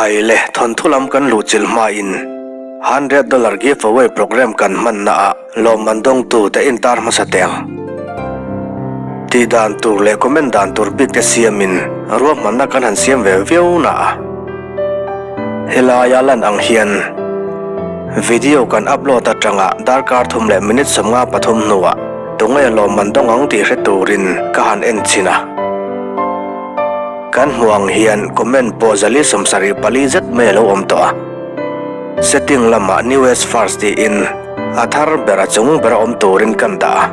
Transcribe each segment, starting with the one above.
Khai le thawnthu lam kan luhchilh hmain $100 giveaway program kan hmanna ah lawmman dawngtu te intar hmasa teh ang. Tih dan tur leh comment dan tur bik te siamin ruahmanna kan han siam ve viau na a. Helaia lan ang hian video kan upload atanga darkar thum leh minute 53 hnuah tunge lawmman dawng ang tih hre turin ka han en chhin a. Kan hmuh ang hian comment pawh zali 74 zet mai a lo awm tawh a. Setting lamah newest first tiin a thar ber a chung ber a awm turin kan dah a.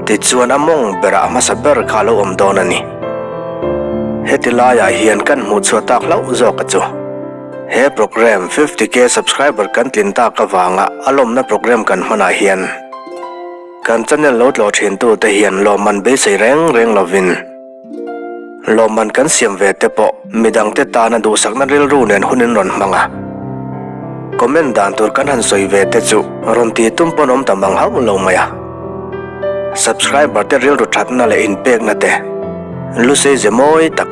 Tichuan a mawng berah a hmasa ber kha a lo awm dawn a ni. Heti laiah hian kan hmuh chhuah tak hlauh zawk a chu. He program 50K subscriber kan tlin tak avanga a lawmna program kan hmanah hian kan channel lo tlawh thin tute hian lawmman beisei reng reng lovin Lawmman kan siam ve te pawh midangte tana duhsakna rilru nen hun in rawn hmang a. Comment dan tur kan han sawi ve te chu rawn ti tum pawn awm ta mang hauh lo mai a. Subscriber te rilru thatna leh inpekna te lusei ze mawi tak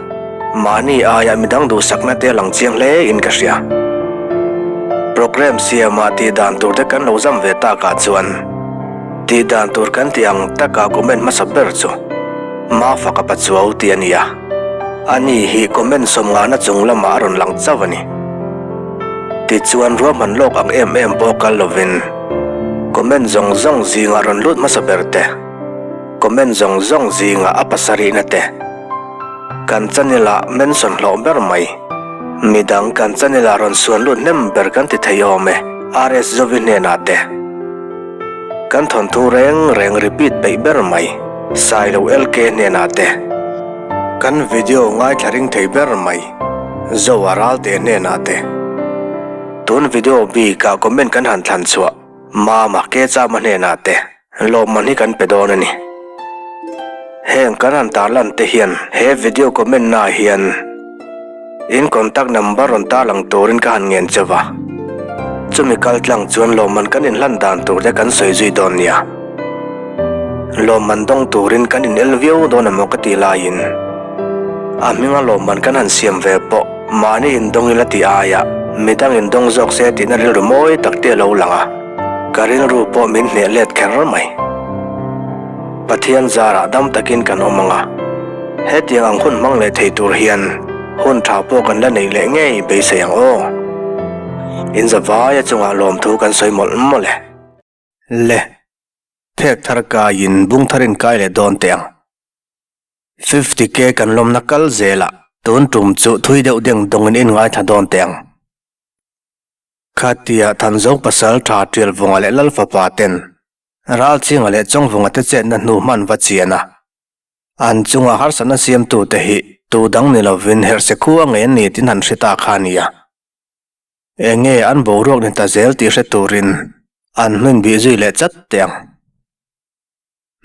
mahni aia midang duhsakna te a lang chiang hle in ka hria. Program siama tih dan tur te kan lo zam ve takah chuan tih dan tur kan tih ang taka comment hmasa ber chu Mafaka Pachuau tih a ni a, ani hi comment sawmngahna chung lamah a rawn lang chauh a ni. Tichuan ruahman lawk ang em em pawh kal lovin comment zawng zawng zingah rawn lut hmasa ber te, comment zawng zawng zingah a pasarihna te, kan channel ah mention hlawh ber mai, midang kan channel ah rawn suan lut hnem ber kan ti thei awm e, RS Zovi hnenah te. Kan thawnthu reng reng repeat peih ber mai, Sailo LK hnenah te. Kan video ngaithla ring thei ber mai, Zoa Ralte hnenah te. Tun video bikah comment kan han thlan chhuah Mama Kechama hnenah te lawmman hi kan pe dawn a ni. Heng kan han tarlan te hian he video comment na hian In contact number rawn tarlang turin ka han ngen cheu va. Chumi kal tlang chuan lawmman kan inhlan dan tur te kan sawi zui dawn nia. Lawmman dawng turin kan in el viau dawn emaw ka ti laiin a hminga lawmman kan han siam ve pawh mahni indawng ila tih aia midang indawng zawk se tihna rilru mawi tak te a lo lang a, ka rilru pawh min hneh let kher mai. Pathian zarah dam takin kan awm ang a, hetiang ang hun hmang leh thei tur hian hun tha pawh kan la neih leh ngei beisei ang aw. In zavaia chungah lawmthu kan sawi mawlh mawlh e. Le, phek thar kaiin bung thar in kai leh dawn teh ang. 50K kan lawmna kal zelah tun tum chu thui deuh deng dawngin in ngaithla dawn teh ang. Khatia Thanzo pasal tha Tialvunga leh Lalfapa ten Ralchinga leh Chawngvunga te chetna hnu hman va chian a, an chunga harsatna siamtute hi tu dang ni lovin herhse khua ngei an ni tin han hre ta kha a ni a. Eng nge an boruak ni ta zel tih hre turin an hnuin bih zui leh chat teh ang.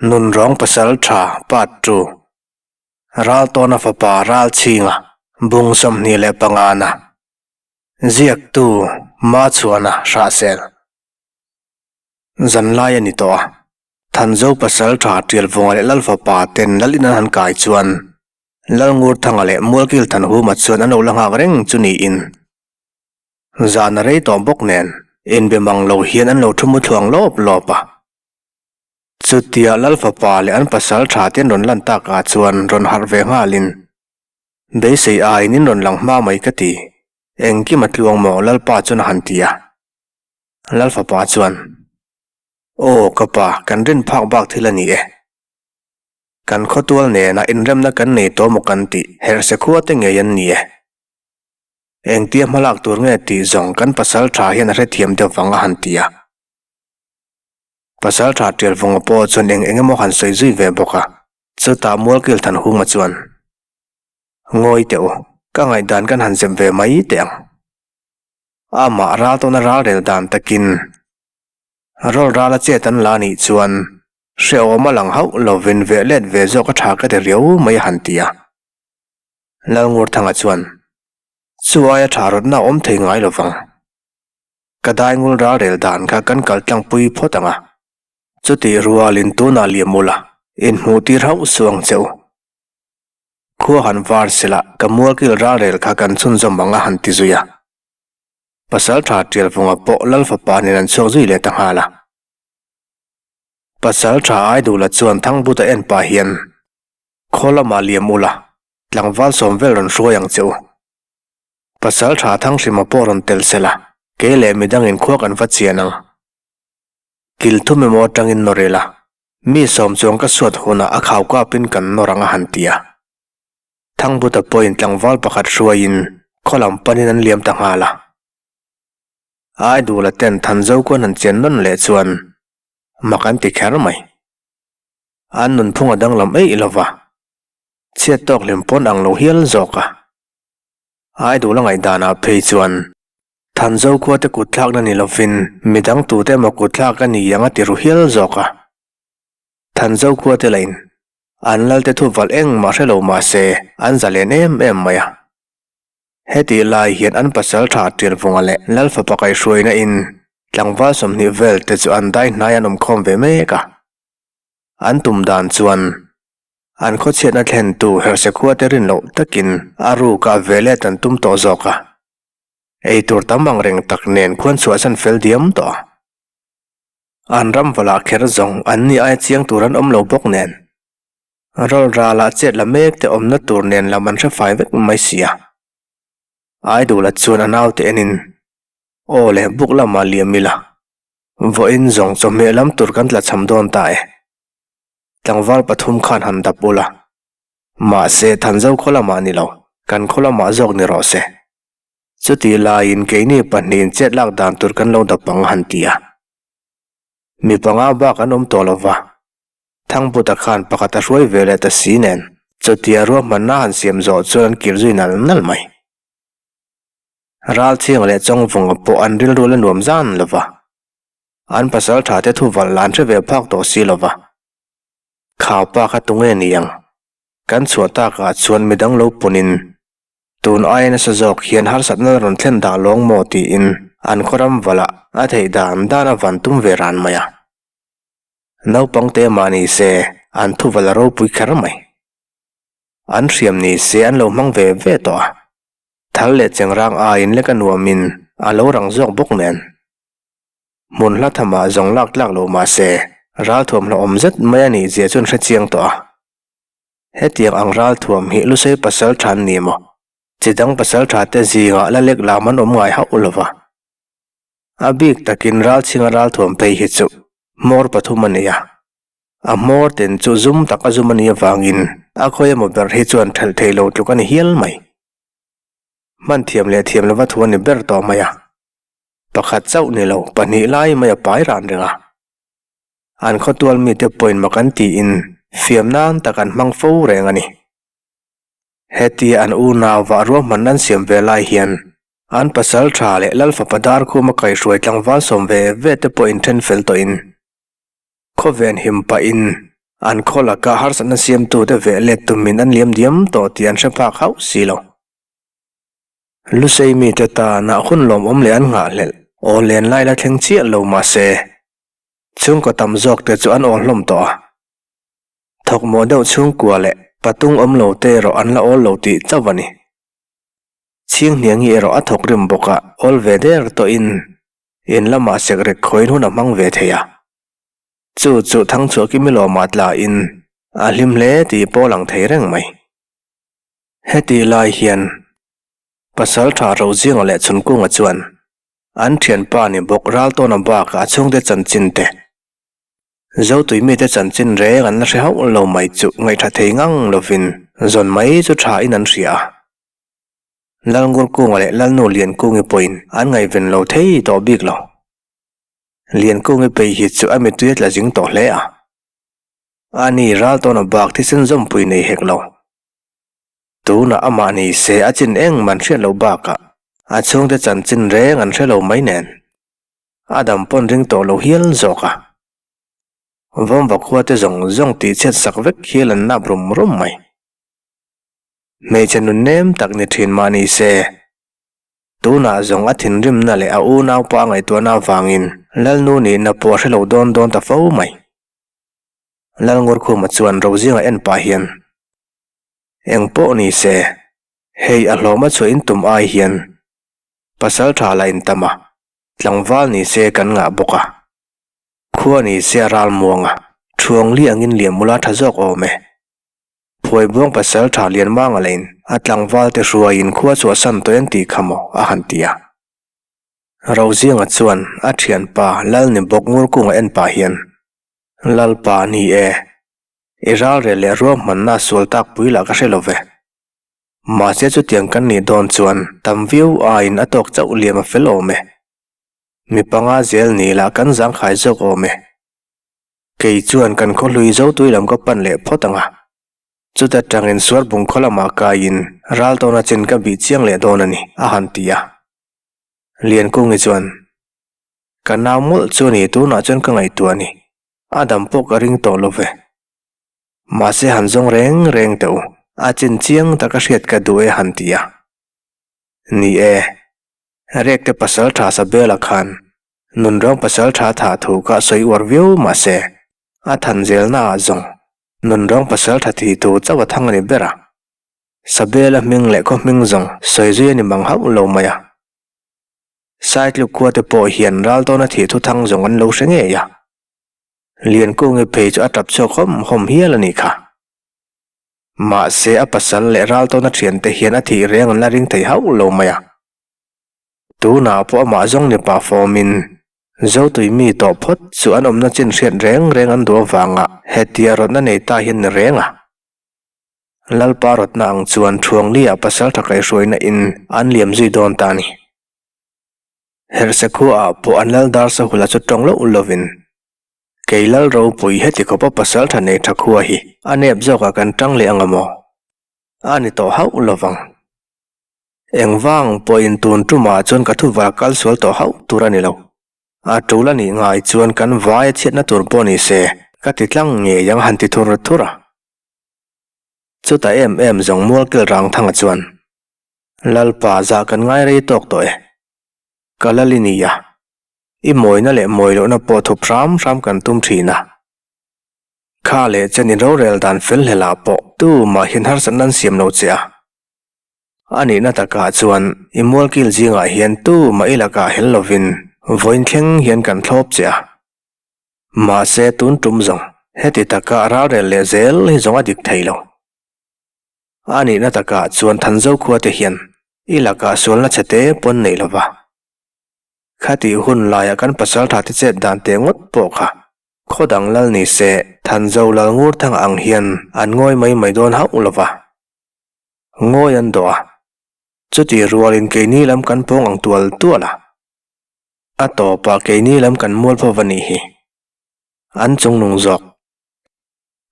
Nunrawng pasal tha part 2. Raltawna fapa Ralchinga bung 25 na ziaktu Machhuana Hrahsel. Zan lai a ni tawh a, Thanzo pasal tha Tialvunga leh Lalfapa ten Lal in an han kai chuan Lalngurthanga leh Mualkil Thanhuma chuan an lo la nghak reng chu niin zan a rei tawh bawk nen inbe mang lo hian an lo thu mu thluang lawp lawp a. Chutia Lalfapa leh an pasal tha te an rawn lan takah chuan rawn harh ve nghalin beisei aiin in rawn lang hma mai ka ti, engkim a tluang maw Lalpa chuan a han ti a. Lalfapa chuan, Aw ka pa, kan rin phak bak thil a ni e. Kan khawtual nena inremna kan nei tawh maw kan tih herhse khua te ngei an ni e. Engtia hmalak tur nge tih zawng kan pasal tha hian a hrethiam deuh vang a han ti a. Pasal tha Tialvunga pawh chuan eng eng emaw han sawi zui ve bawk a. Chutah Mualkil Thanhunga chuan, Ngawi teh u, ka ngaihdan kan han zep ve mai teh ang. Amah ral tawna ral rel dan takin rawl rala chet an la nih chuan hrehawm a lang hauh lovin veh let ve zawk a tha ka ti riau mai a han ti a. Lalngurthanga chuan, Chu aia tha rawtna a awm thei ngai lovang. Ka daingul ral rel dan kha kan kal tlangpui phawt ang a. Chutih rualin tunah liam ula inhmuh tir hauh suh ang che u. Khua han var sela ka mualkil ralrel kha kan chhunzawm ang a han ti zui a. Pasalṭha Ṭialvunga pawh Lal fapa nen an chhuak zui leh ta nghal a. Pasalṭha Aidula chuan Thangbuta en pah hian, Khaw lamah liam ula, tlangval sawm vel rawn hruai ang che u. Pasalṭha Thanghrima pawh rawn tel sela, kei leh midangin khua kan va chian ang. Kil thum emaw atangin nawr ila, mi sawm chuang ka suat hunah a khau kapin kan nawr ang a han ti a. Thangbuta pawhin tlangval pakhat hruaiin khaw lam panin an liam ta nghal a. Aidula ten Thanzo kuan han chian nawn leh chuan mak an ti kher mai. An nunphung a danglam eih lo va, chhiat tawk hlim pawn ang lo hial zawk a. Aidula ngaihdanah phei chuan Thanzo khuate kutthlakna ni lovin midang tute emaw kutthlak a ni ang a ti ru hial zawk a. Thanzo khuate lahin an lalte thu valh engmah hre lo mah se an zalen em em mai a. Hetih lai hian an pasal tha Ṭialvunga leh Lalfapa kaihhruaina in tlangval 20 vel te chu an dai hnai an awmkhawm ve mek a. An tum dan chuan an khawchhiatna thlentu Herhse khuate rin loh takin a rukah velet an tum tawh zawk a. Ei tur tam ang reng tak nen khuan chhuahsan fel diam tawh a. An ram valah kher zawng an ni aia chiang tur an awm lo bawk nen. Rawl ralah chet la mek te awmna tur nen lam an hre fai vek mai si a. Aidula chuan a naute enin, Aw le, buk lamah liam ila. Vawiin zawng chawhmeh lam tur kan tla cham dawn ta e. Tlangval pathum khan han dap ula. Mahse, Thanzo khaw lamah ni lo, kan khaw lamah zawk ni rawh se. Chutih laiin keini pahnihin chet lak dan tur kan lo dap ang a han ti a. Mi panga bak an awm tawh lo va, Thangbuta khan pakhat a hruai ve leh ta si nen chutia ruahmanna han siam zawh chuan an kir zui nal nal mai. Ralchhiang leh Chawngvunga pawh an rilru la nuam zan lo va, an pasal tha te thuvalh lah an hre ve phak tawh si lo va. Khau pa kha tunge ni ang? Kan chhuah takah chuan midang lo punin Tun aia nasa zawk hian harsatna la rawn thlen dah lawng maw tiin an khawram valah a theih dan dan a van tum ve ran mai a. Naupang te mah ni se an thuval a ropui kher mai. An hriam ni se an lo hmang ve ve tawh a. Thal leh chengrang aiin lek a nuamin a lo rang zawk bawk nen. Hmun hla thamah zawng lak tlak lo mah se ralthuam hlauhawm zet mai a nih zia chu an hre chiang tawh a. Hetiang ang ralthuam hi Lusei pasal tha an ni maw? Chi dang pasal tha te zingah la lek lam an awm ngai hauh lo va. A bik takin ralchhinga ralthuam phei hi chu hmawr pathum a ni a. A hmawr ten chu zum tak a zum a nih avangin a khawi emaw ber hi chuan thelh thei lo tluk a ni hial mai. Hman thiam leh thiam lova thu a ni ber tawh mai a. Pakhat chauh ni lo, pahnih lai mai a pai ran reng a. An khawtual mite pawhin mak an tiin fiam nan tak an hmang fo reng a ni. Hetia an unau vah ruahman an siam ve lai hian an pasal tha leh Lal fapa Darkhuma kaihruai tlangval sawm ve ve te pawh inthen fel tawhin khawven him pahin an khaw laka harsatna siamtute veh let tumin an liam diam tawh tih an hre phak hauh si lo. Lusei mite tana hun lawmawm leh an nghahhlelh aw len lai la thleng chiah lo mahse Chhungkaw tam zawk te chu an awl hlawm tawh a. Thawkmawh deuh chhungkua leh patung awm lo te erawh an la awl lo tih chauh a ni. Chhinghniangi erawh a thawk rim bawk a, awl ve der tawhin in lamah sekrek khawiin hun a hmang ve thei a. Chu chu Thangchhuahkimi lawmah tlain a hlim hle tih pawh a lang thei reng mai. Hetih lai hian Pasaltha Rozinga leh Chhunkunga chuan An thianpa ni bawk Raltawna bakah a chhungte chanchin te, Zotui mite chanchin reng an la hre hauh lo mai chu ngaihṭha thei ngang lovin zawn mai chu ṭha in an hria a. Lalngurkunga leh Lalnu Liankungi pawhin an ngaihven lo thei tawh bik lo. Liankungi phei hi chu a mittui a tla zing tawh hle a. Ani Raltawna bak thisen zawmpui nei hek lo. Tunah amah ni se a chin engmah an hriat loh bakah a chhungte chanchin reng an hre lo mai nen a dam pawn ring tawh lo hial zawk a. Vawmva khua te zawng zawng tih chhiat sak vek hial an nap rum rum mai. Hmeichhe nun nem tak ni thin mah ni se tunah zawng a thinrimna leh a unaupa ngaihtuahna avangin Lalnu nihna pawh a hre lo dawn dawn ta fo mai. Lalngurkhuma chuan Rozinga en pah hian. Eng pawh ni se, hei a hlawm a chhuah in tum ai hian pasal tha la in tam a, tlangval ni se kan ngah bawk a, khua ni se a ral muang a, thuangli angin liam mula tha zawk awm e. Phuaibuang pasal tha Lianmanga lain a tlangval te hruaiin khua chhuahsan tawh en tih kha maw a han ti a. Rozinga chuan a thianpa Lalni bawk Ngurkunga en pah hian, Lalpa ni e, i ralrel leh ruahmanna sual tak pui lah ka hre lo ve. Mahse chutiang kan nih dawn chuan tam viau aiin a tawk chauh liam a fel awm e. Mi panga zel ni lah kan zangkhai zawk awm e. Kei chuan kan khaw hlui Zotui lam ka pan leh phawt ang a, chuta tangin Suarbung khaw lamah kaiin ral tawna chin ka bih chiang leh dawn a ni, a han ti a. Liankungi chuan, Ka nau mawlh chu a ni, tunah chuan ka ngaihtuah a ni, a dam pawh ka ring tawh lo ve. Mahse han zawng reng reng teh u, a chin chiang taka hriat ka duh e, a han ti a. Ni e, Rekte pasal tha Sabela khan Nunrawng pasal tha thah thu kha sawi uar viau mah se, a than zelna ah zawng Nunrawng pasal tha thi thu chauh a thang a ni ber a. Sabela hming leh khaw hming zawng sawi zui a ni mang hauh lo mai a. Saitluk khua te pawh hian ral tawna thih thu thang zawng an lo hre ngei a. Liankungi phei chu a tap chhuak hawm hawm hial a nih kha. Mahse a pasal leh ral tawna thiante hian a thih reng an la ring thei hauh lo mai a. Tunah pawh amah zawng ni pah fawmin Zotui mi tawh phawt chu an awmna chin hriat reng reng an duh avanga hetia rawtna nei ta hian ni reng a. Lalpa rawtna ang chuan Thuangli-ah pasaltha kaihhruaina in an liam zui dawn ta a ni. Herhse khuaah pawh an lal dar sahula chu tawng loh lovin kei lal ropui heti khawpa pasaltha nei tha khua hi a nep zawkah kan tang leh ang amaw? A ni tawh hauh lovang. Engvang pawhin tun tumah chuan ka thuval kal sual tawh hauh tur a ni lo. A tul a nih ngai chuan kan vai a chhiatna tur pawh ni se, ka ti tlang ngei ang han ti thur thur a. Chutah em em zawng Mualkil Rangthanga chuan, Lalpa zah kan ngai rei tawk tawh e. Ka lal i ni a, i mawina leh mawi lohna pawh thup hram hram kan tum thin a. Kha leh chen i rorel dan fel hlelah pawh tumah hian harsatna an siam lo che a. A nihna takah chuan i mualkil zingah hian tu mah i lakah hel lovin vawiin thleng hian kan thlawp che a. Mahse tun tum zawng heti taka ralrel leh zel hi zawng a dik thei lo. A nihna takah chuan Thanzo khua te hian i lakah sualna chhe te pawn nei lova. Khatih hun laiah kan pasaltha te chet dan teh ngawt pawh kha khaw dang lal ni se Thanzo lal ngur thang ang hian an ngawi mai mai dawn hauh lova. Ngawi an dawh a, chutih rualin keini lam kan pawng ang tual tual a, a tawpah keini lam kan mual pawh va nih hi. An chungnung zawk.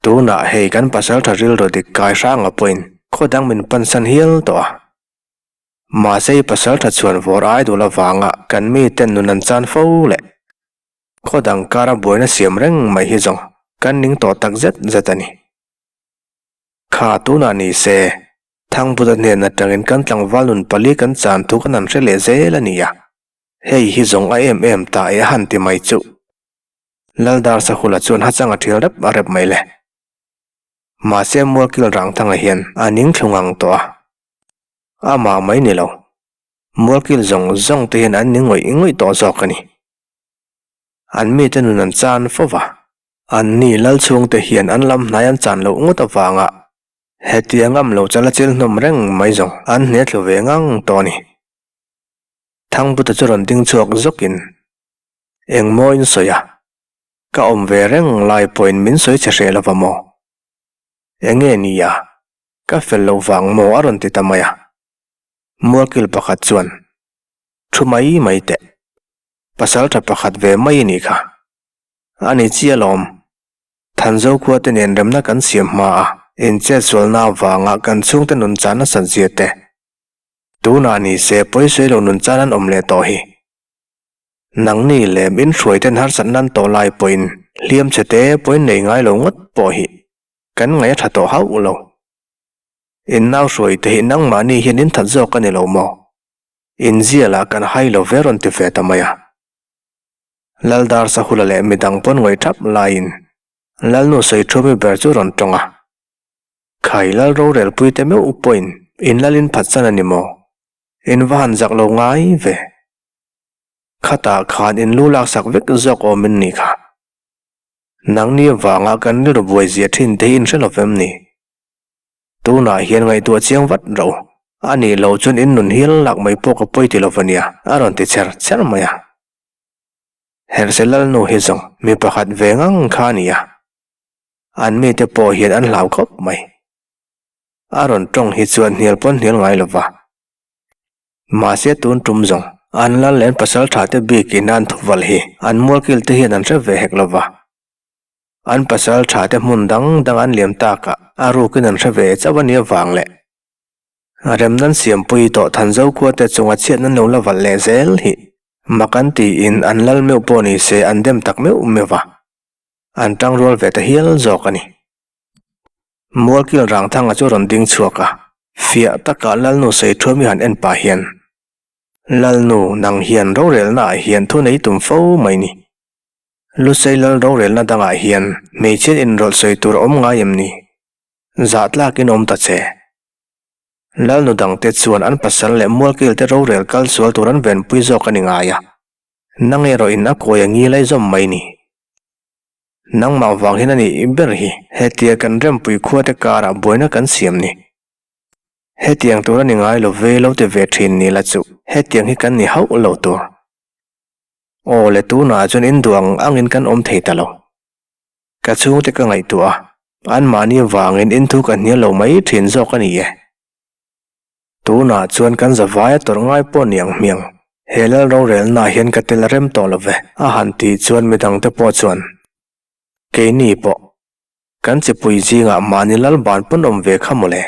Tunah hei kan pasaltha rilru dik kai hranga pawhin khaw dang min pansan hial tawh a. Mahse i pasaltha chhuan vawr ai dul avanga kan miten nun an chan fo leh khaw dang kara buaina siam reng mai hi zawng kan ning tawh tak zet zet a ni. Kha tunah ni se, Thangbuta hnen atangin kan tlangval nun pali kan chan thu kan han hre leh zel a nia. Hei hi zawng a em em ta e a han ti mai chuh. Laldar Sahula chuan hachang a thial rep a rep mai le. Mahse Mualkil Rangthanga hian a ning thlu ngang tawh a. Amah mai ni lo. Mualkil zawng zawng te hian an ni ngawih ngawih tawh zawk a ni. An mite nun an chan fo va. An ni lal chhungte hian an lam hnai an chan loh ngawt avanga hetia ngam lo chala chil hnawm reng mai zawng an hne thlu ve ngang tawh a ni. Thangbuta chu rawn ding chhuak zawkin, Engmaw in sawi a? Ka awm ve reng lai pawhin min sawi che hreh lova maw? Enge ni a? Ka fel loh vang maw a rawn ti ta mai a. Mualkil pakhat chuan, Thu mai mai teh. Pasal tha pakhat ve mai i nih kha. A ni chiah alawm. Thanzo khua te nen remna kan siam hma a, inchetsualna avanga kan chhungte nun chan nasat zia te. Tunah ni se pawisawi lo nun chan an awm leh tawh hi. Nangni lem in hruai ten harsat nan tawh lai pawhin hliam chhe te pawhin nei ngai lo ngawt pawh hi kan ngaih a tha tawh hauh lo. In nau hruai te hi nangmahni hian in that zawk a ni lo maw? Inzialah kan hai lo ve rawn ti ve ta mai a. Laldar Sahula leh midang pawn ngawi thap laiin Lalnu Sawiṭhuami ber chu rawn tawng a. Khai lal rorelpui te meuh pawhin in lalin phatsan a ni maw? In va han zak lo ngai ve. Khatah khan in lu laksak vek zawk awm in nih kha. Nangni avanga kan rilru buai zia thin te hi in hre lo vem ni? Tunah hian ngaihtuah chiang vat ro. A nih loh chuan in nun hial lak mai pawh ka pawi ti lo va nia, a rawn ti cher cher mai a. Herhse Lalnu hi zawng mi pakhat ve ngang kha a ni a. An mite pawh hian an hlau khawp mai. A rawn tawng hi chuan hnial pawn hnial ngai lo va. Mahse tun tum zawng an lal leh an pasal tha te bik in an thuval hi an mualkil te hian an hre ve hek lo va. An pasal tha te hmun dang dang an liam tak ah a rukin an hre ve chauh a nia vang leh. Rem nan siampui tawh Thanzo khua te chunga chhiat nan lo la valh leh zel hi mak an tiin an lal meuh pawh ni se an dem tak meuh meuh va. An tangrual ve ta hial zawk a ni. Mualkil Rangthanga chu rawn ding chhuak a, fiah taka Lalnu Saithuami han en pah hian, Lalnu, nang hian rorelna ah hian thu nei tum fo mai ni. Lusei lal rorelna dangah hian hmeichhiat inrawlh sawi tur a awm ngai em ni? Zah tlakin awm ta che. Lalnu dangte chuan an pasal leh Mualkilte rorel kal sual tur an venpui zawk a ni ngai a, nang erawhin a kawi a ngil a i zawm mai ni. Nangmah vang hian a nih ber hi hetia kan rempui khuate karah buaina kan siam ni. Hetiang tur a ni ngai lo ve lo ti ve thin ni la chu hetiang hi kan ni hauh lo tur. Aw le tunah chuan in duh ang angin kan awm thei ta lo. Ka chhungte ka ngaihtuah a, anmahni vangin in thu ka hnial lo mai thin zawk a ni e. Tunah chuan kan zavaia tawrh ngai pawh ni ang hmiang. He lal rorelnaah hian ka tel a rem tawh lo ve, a han tih chuan midangte pawh chuan, Keini pawh, kan chipui zingah mahni lal ban pawn awm ve kha mawle.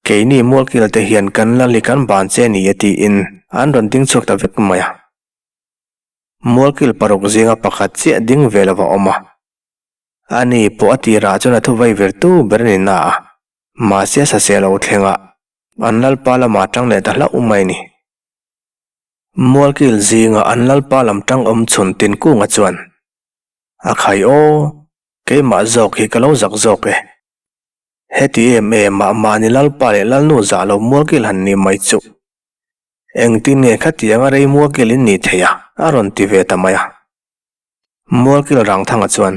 Keini mualkilte hian kan lal hi kan ban che ni e tiin an rawn ding chhuak ta vek mai a. Mualkil paruk zinga pakhat chiah ding ve lova awm a. Ani pawh a tirah chuan a thuvai virtu ber a ni na a. Mahse saseh lo thlengah an lalpa lamah tang leh ta hlauh mai ni. Mualkil zinga an lalpa lam tang awm chhun Tinkunga chuan, A khai aw, keimah zawk hi ka lo zak zawk e. Heti em em ah mahni lalpa leh lalnu zah lo mualkil han ni mai chuh. Engtin nge khatianga rei mualkil in nih theih a? a rawn ti ve ta mai a. Mualkil Rangthanga chuan,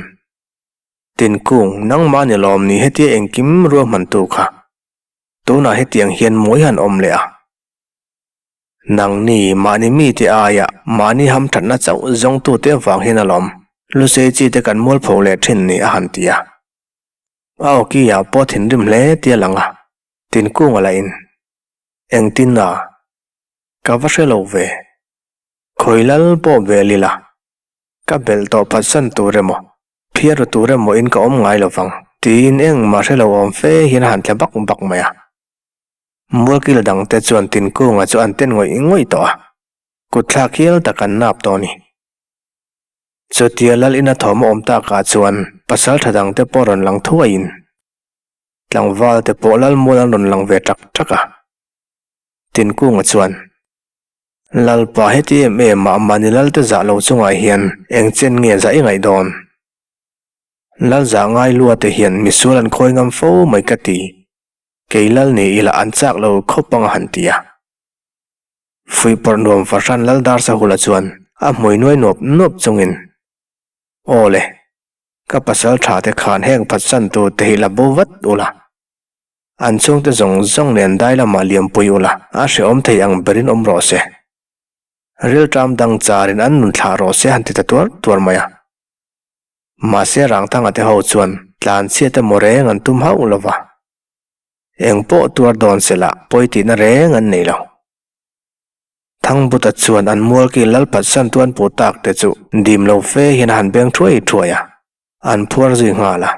Tinkung, nangmah ni lawm ni hetia engkim ruahmantu kha. Tunah hetiang hian mawi han awm leh a. Nangni, mahni mite aia mahni hamthatna chauh zawngtute avang hian alawm Lusei chi te kan mualpho leh thin ni a han ti a. A awki ah pawh thinrim hle tia lang a, Tinkunga lah in, Engtin a? Ka va hre lo ve. Khawi lal pawh vel ila, ka belh tawh phatsan tur emaw? Phiar ru tur emaw in ka awm ngai lo vang, tiin engmah hre lo awm fe hian a han tla bak bak mai a. Mualkil dangte chuan Tinkunga chu an ten ngawih ngawih tawh a, kutthlak hial tak an nap tawh a ni. Chutia lal ina thawm a awm takah chuan pasal tha dangte pawh rawn lang thuaiin tlangval te pawh lal mual an rawn lang ve ṭak ṭak a. Tinkunga chuan. Lalpa heti em em ah mahni Lalte zah lo chungah hian eng chen nge zah i ngaih dawn? Lal zah ngai lua te hian misual an khawi ngam fo mai ka ti. Kei Lal ni ila an chak lo khawp ang a han ti a. Fuihpawrh nuam fahran Lal Darsahula chuan a hmui nuai nuap nuap chungin, Aw le, ka pasal tha te khan heng phatsan tur te hi la bo vat ula. An chhungte zawng zawng nen dai lamah liampui ula, a hrehawm thei ang berin awm rawh se. Rilṭam dang charin an nun thlah rawh se han ti ta tuar tuar mai a. Mahse Rangthanga te ho chuan tlanchhiat emaw reng an tum hauh lo va. Eng pawh tuar dawn se lah pawi tihna reng an nei lo. Thangbuta chuan an mualki lalphatsan tuan puh tak te chu dim lo fe hian a han beng thuai thuai a, an phuar zui nghal a.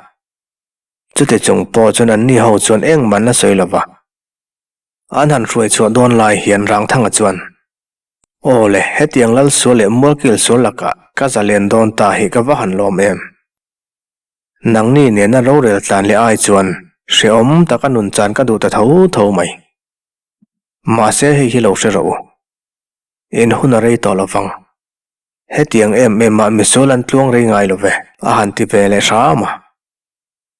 Chuti chung pawh chuan anni ho chuan engmah an la sawi lo va. An han hruai chhuah dawn lai hian Rangthanga chuan, Aw le, hetiang lal sual leh mualkil sual lakah ka zalen dawn ta hi ka va han lawm em. Nangni nena rorel tlan leh ai chuan hrehawm taka nun chan ka duh ta tho tho mai. Mahse hei hi lo hre rawh u. In hun a rei tawh lo vang. Hetiang em em ah misual an tluang rei ngai lo ve, a han ti ve leh hram a.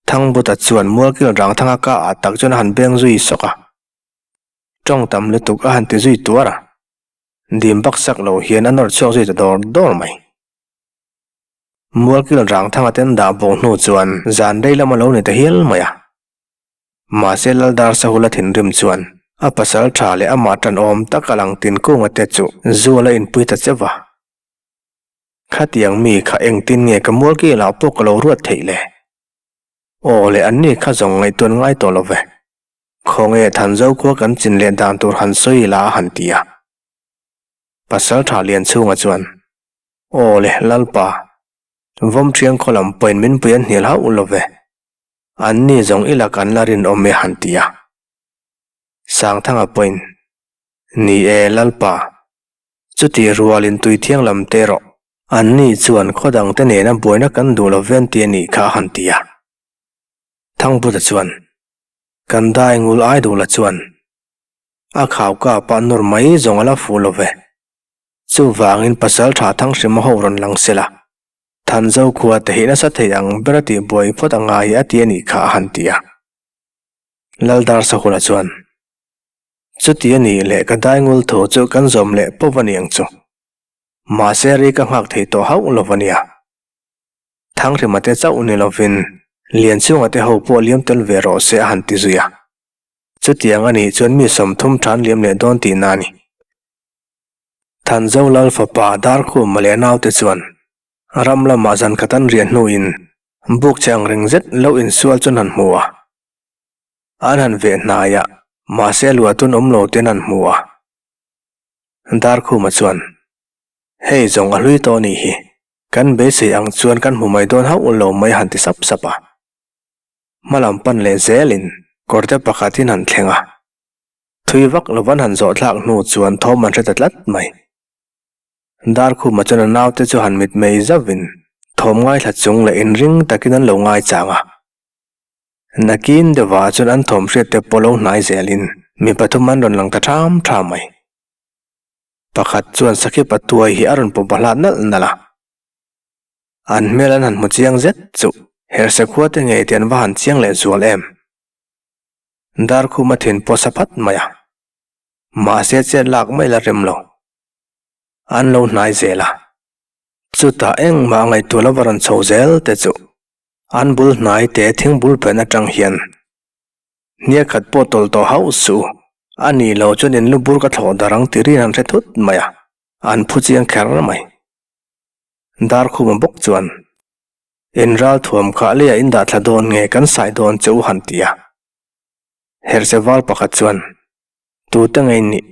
Thangbuta chuan Mualkil Rangthanga ka ah tak chuan a han beng zui sawk a. Tawng tam lutuk a han ti zui tuar a. Dim bak sak lo hian a nawr chhuak zui ta dawr dawr mai. Mualkil Rangthanga ten dah bo hnu chuan zan rei lam a lo ni ta hial mai a. Mahse Laldar Sahula thinrim chuan a pasal tha leh amah tanawm tak a lang tin kunga te chu zu a la inpui ta cheuh va. Khatiang mi kha engtin nge ka mualkil ah pawh ka lo ruat theih le? Aw le anni kha zawng ngaihtuan ngai tawh lo ve. Khawnge Thanzo khua kan chin leh dan tur han sawi la a han ti a. Pasaltha Lianchhunga chuan, Aw le Lalpa, Vawmṭhiang khaw lam pawhin min pui an hnial hauh lo ve. Anni zawng i lak an la rinawm e han ti a. Sangthanga pawhin, Ni e Lalpa, Chutih rualin tui thianglam te erawh anni chuan khaw dangte nena buaina kan duh lo ven ti a nih kha a han ti a. Thangbuta chuan, Kan dai ngul ai duh la chuan a khau kapa nawr mai zawng a la fuh lo ve. Chuvangin pasal tha Thanghrima ho rawn lang se la, Thanzo khua te hi nasa thei ang ber a tih buai phawt a ngai a ti a nih kha a han ti a. Laldar Sahula chuan, Chuti a nih leh ka daingul thu chu kan zawm leh pawp a ni ang chu. Mahse ri ka nghak thei tawh hauh lo a nia. Thanghrima te chauh ni lovin Lianchhunga te ho pawh liam tel ve rawh se a han ti zui a. Chutiang a nih chuan mi 30 tan liam leh dawn tihna a ni. Thanzo Lal fapa Darkhuma leh a naute chuan ram lamah zan khat an riah hnuin buk che ang reng zet lo insual chuan han hmu a. An han veh hnai a, mahse luahtun awm lo ten an hmu a. Darkhuma chuan, Hei zawng a hlui tawh anih hi, kan beisei ang chuan kan hmu mai dawn hauh lo mai han ti sap sap a. Hmalam pan leh zelin kawrte pakhatin han thleng a. Thui vak lovan han zawh thlak hnu chuan thawm an hre ta tlat mai. Darkhuma chuan a naute chu han mitmei zauhin thawm ngaithla chung leh inring takin an lo ngaichang a. Nakin deuhah chuan an thawm hriat te pawh lo hnai zelin mi pathum an rawn lang ta ṭham ṭham mai. Pakhat chuan sakhi patuai hi a rawn pawp hlat nalh nalh a. An hmel an han hmu chiang zet chu herhse khua te ngei te an va han chiang leh zual em. Darkhum a thin pawh sa phat mai a. Mahse chet lak mai la rem lo. An lo hnai zel a. Chutah engmah ngaihtuah lova rawn chho zel te chu An bul hnai te thing bul pen atang hian hniak khat pawh tawlh tawh hauh suh. A nih loh chuan in lu bur ka thlawh dar ang ti rin an hre thut mai a, an phu chiang kher mai. Darkhuma bawk chuan, In ral thuam kha leiah in dah thla dawn nge kan sai dawn che u han ti a. Herhse val pakhat chuan, Tute nge in nih?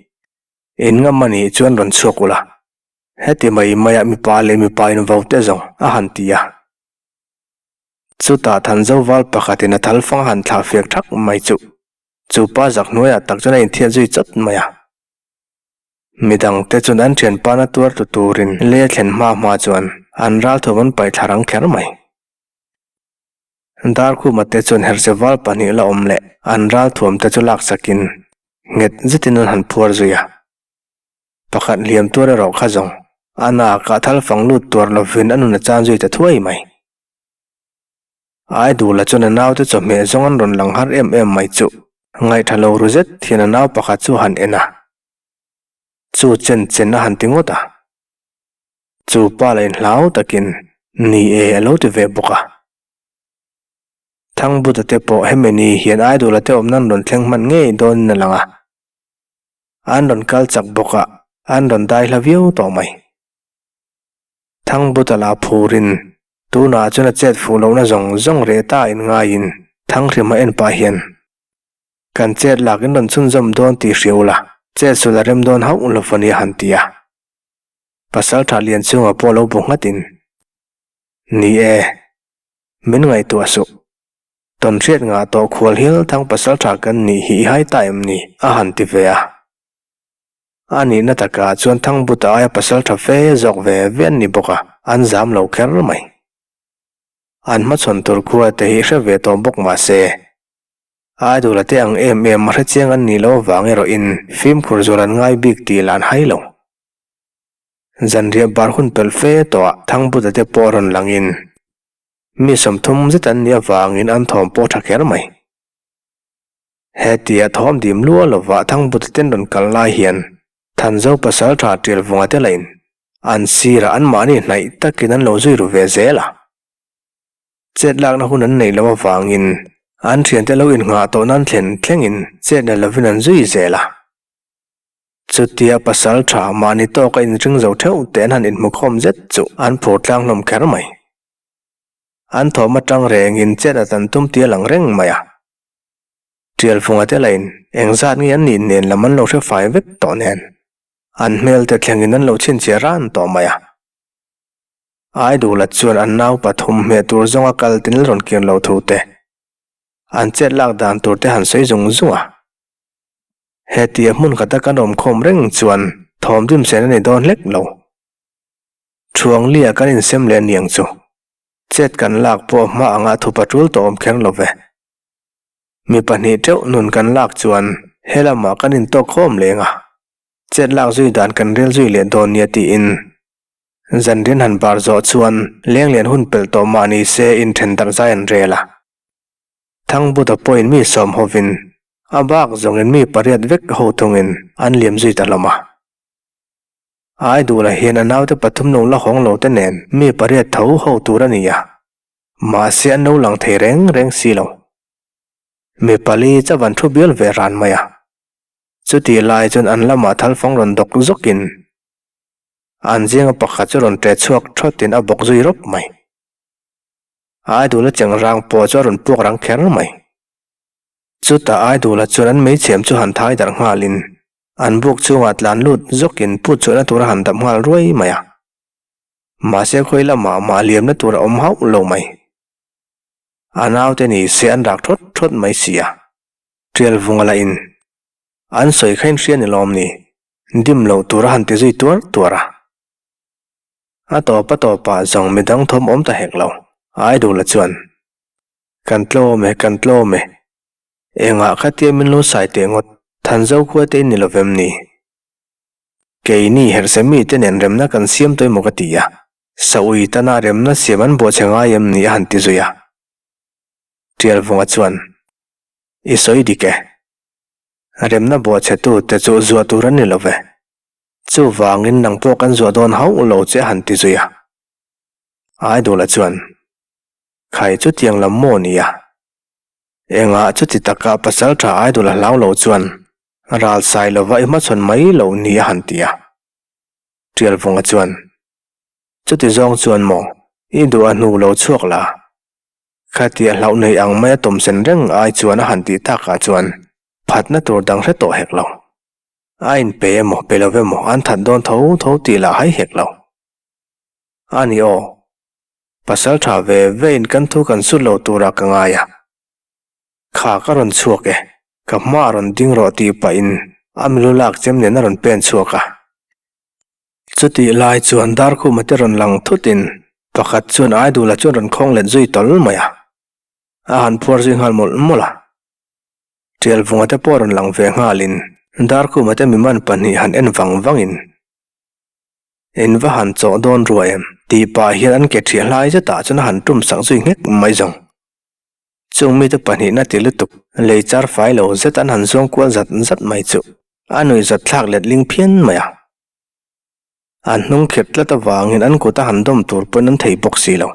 In ngam a nih chuan rawn chhuak ula. Heti mai maiah mipa leh mipa in vo te zawng a han ti a. Chutah Thanzo val pakhatin a thal fang han thlah fiak thak mai chu chu pa zak hnuaiah tak chuan a inthiat zui chawt mai a. Midangte chuan an thianpa na tuar tu turin lei a thlen hma hma chuan an ralthawm an paih thla rang kher mai. Darkhuma te chuan herhse val pahnih la awm leh an ralthuam te chu laksakin nghet zetin an han phuar zui a. Pakhat hliam tuar erawh kha zawng a nakah thal fang lut tuar lovin a nun a chan zui ta thuai mai. Aidula chuan a naute chawhmeh zawng an rawn lang har em em mai chu ngaihṭha lo ru zet hian a nau pakhat chu a han en a, chu chen chen a han ti ngawt a. Chu pa lah inhlau takin ni e a lo ti ve bawk a. Thangbuta te pawh hemi ni hian Aidula te awmna an rawn thleng hman ngei dawnin a lang a. An rawn kal chak bawk a, an rawn dai hla viau tawh mai. Thangbuta lah phurin tunah chuan a chet fuh lohna zawng zawng reh ta in ngaiin Thanghrima en pah hian kan chet lak in rawn chhunzawm dawn tih hria ula, chet sul a rem dawn hauh lo a nia han ti a. Pasaltha Lianchhunga pawh lo bu nghatin, Ni e, min ngaihtuah suh. Tawnhriat ngah tawh khual hial thang pasaltha kan nih hi i hai ta em ni? a han ti ve a. A nihna takah chuan Thangbuta aia pasaltha fe zawk ve ve an ni bawk a, an zam lo kher mai. An hmachhawn tur khua te hi hre ve tawh bawk mah se, Aidula te ang em em a hrechiang an nih loh avang erawhin fimkhur zual an ngai bik tih lah an hai lo. Zanriah bar hun pelh fe tawhah Thangbuta te pawh rawn langin. Mi 30 zet an nih avangin an thawm pawh tha kher mai. Hetia thawm dim lua lova Thangbuta ten rawn kal lai hian Thanzo pasaltha Ṭialvunga te lahin an sirah anmahni hnaih takin an lo zui ru ve zel a. Chet lakna hun an neih loh avangin an thiante lo innghah tawh nan thlen thlengin chet la lovin an zui zel a. Chutia pasaltha mahni tawka inring zo theuh te an han inhmukhawm zet chu an phur tlang hlawm kher mai. An thawm atang rengin chet a tan tum tia lang reng mai a. Ṭialfunga te lahin engzat nge an nih nen lam an lo hre fai vek tawh nen an hmel te thlengin an lo chhinchhiah ran tawh mai a. Aidula chuan an nau pathum hmeh tur zawnga kal tin la rawn kir lo thu te, an chet lak dan tur te han sawi zung zung a. Hetia hmun khata kan awm khawm reng chuan thawm dim sen a ni dawn hlek lo. Thuanglia kan insem leh aniang chu. Chet kan lak pawh hma anga thupa tul tawh awm kher lo ve. Mi pahnih teuh nun kan lak chuan he lamah kan intawk khawm leng a, chet lak zui dan kan rel zui leh dawn nia tiin Zanrian han bar zawh chuan lenglian hun pelh tawh mah ni se inthen darh zai an rel a. Thangbuta pawhin mi sawm hovin a bak zawngin mi pariat vek ho thungin an liam zui ta hlawm a. Aidula hian a naute pathum lo la hawng lo te nen mi pariat tho ho tur a ni a, mahse an lo lang thei reng reng si lo. Mi pali chauh an thu bial ve ran mai a. Chutih lai chuan an lamah thalfang rawn dawk zawkin An zinga pakhat chu rawn ṭe chhuak ṭhawtin a bawk zui rawp mai. Aidula chengrang pawh chu a rawn puak rang kher mai. Chutah Aidula chuan an meichhem chu han thai darh nghalin an buk chhungah tlan lut zawkin put chhuahna tur a han dap nghal ruai mai a. Mahse khawi lamah mah liamna tur a awm hauh lo mai. A naute ni se an rak ṭhawt ṭhawt mai si a. Ṭialvunga lahin an sawi kha inhria ni lawm ni? Dim loh tur a han ti zui tuar tuar a. A tawp a tawpah zawng midang thawm awm ta hek lo, Aidula chuan, Kan tlawm e, kan tlawm e. Engah khatia min lo sai teh ngawt, Thanzo khua te in ni lovem ni? Keini herhse mite nen remna kan siam tawh emaw ka ti a, Saui tana remna siam an bawhchhe ngai em ni a han ti zui a. Tialvunga chuan, I sawi dik e. Remna bawhchhetu te chu zuah tur an ni lo ve. Chuvangin nang pawh kan zuah dawn hauh lo che a han ti zui a. Aidula chuan, Khai chutiang lam maw ni a? Engah chuti taka pasal tha Aidula hlau lo chuan ral sai lova i hmachhawn mai lo ni a han ti a. Tialvunga chuan, Chuti zawng chuan maw i duh a hnu lo chhuak la? Khatia hlauh nei ang maia tawmsen reng ai chuan a han tih takah chuan phatna tur dang hre tawh hek lo. A inpe emaw pe lo emaw an that dawn tho tho tih lah hai hek lo. A ni aw. Pasal tha ve ve in kan thu kan sut lo turah ka ngai a. Kha ka rawn chhuak e, ka hma a rawn ding rawh tih pahin a milu lak chem nen a rawn pen chhuak a. Chutih lai chuan Darkhuma te rawn lang thutin pakhat chuan Aidula chuan rawn khawng let zui tawl mai a, a han phuar zui nghal mawlh mawlh a. Tialvunga te pawh rawn lang ve nghalin Darkhuma te miman pahnih han en vang vangin, In va han chawh dawn ruai em? tih pah hian an ke thiah hlai zetah chuan a han tum sak zui nghek mai zawng. Chung mite pahnihna ti lutuk lei char fai lo zet an han zuang kual zat zat mai chu a nuih zat thlak let ling phian mai a. An hnung khirh tlat avangin an kut a han dawm tur pawn an thei bawk si lo.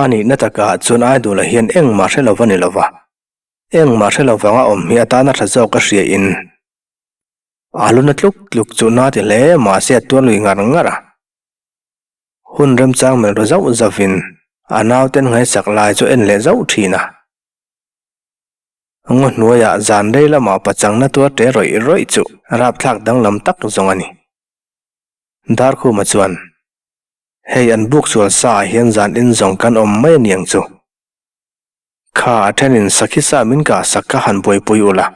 A nihna takah chuan Aidula hian engmah hre lo va ni lova, engmah hre lo vanga awm hi atana tha zawk a hria in a luna tluk tluk chu na ti hle mahse a tuar lui ngar ngar a. Hun remchang melh ru zauh zauhin a nauten ngaihsak lai chu en leh zauh thin a. Ngaw hnuaiah zan rei lamah pachangna tuar ṭe rawih rawih chu rapthlak danglam tak zawng a ni. Darkhuma chuan, Hei an buk sual sa ah hian zan in zawng kan awm mai a niang chu. Kha a ṭhenin sakhi sa min kah sak kha han buaipui ula,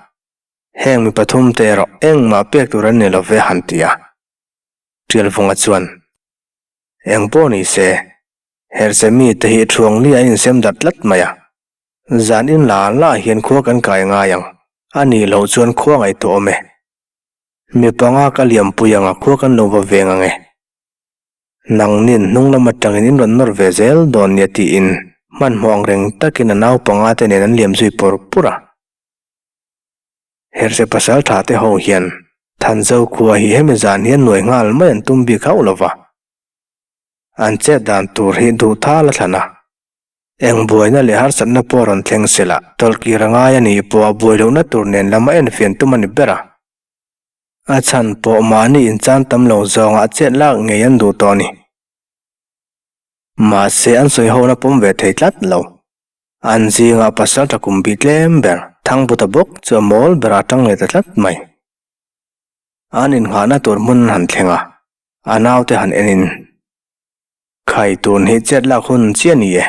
heng mi pathum te erawh engmah pek tur an ni lo ve han ti a. Ṭialvunga chuan, Eng pawh ni se, herhse mite hi ṭhuangli an insem darh tlat mai a. Zan in la la hian khua kan kai ngai ang, a nih loh chuan khua ngaihtuah awm e. Mi panga ka liampui anga khua kan lo va veng ang e. Nangnin hnung lam atangin in rawn nawr ve zel dawn nia tiin hmanhmawh ang reng takin a naupanga te nen an liam zui pur pur a. Herhse pasal tha te ho hian Thanzo khua hi hemi zan hian nuai nghal mai an tum bik hauh lova. An chet dan tur hi duh thal a thlan a. Eng buaina leh harsatna pawh rawn thleng sela tawlhkir a ngai a nih pawh a buai lohna tur nen lam a enfian tum a ni ber a. A chhan pawh mahni inchan tam lo zawngah chet lak ngei an duh tawh a ni. Mahse an sawi hona pawm ve thei tlat lo. An zingah pasal tha kum bih tlem ber Thangbuta bawk chu a mawl berah a tang leh ta tlat mai. An innghahna tur hmun an han thleng a, a naute han enin, Khai tun hi chet lak hun chiah ni e.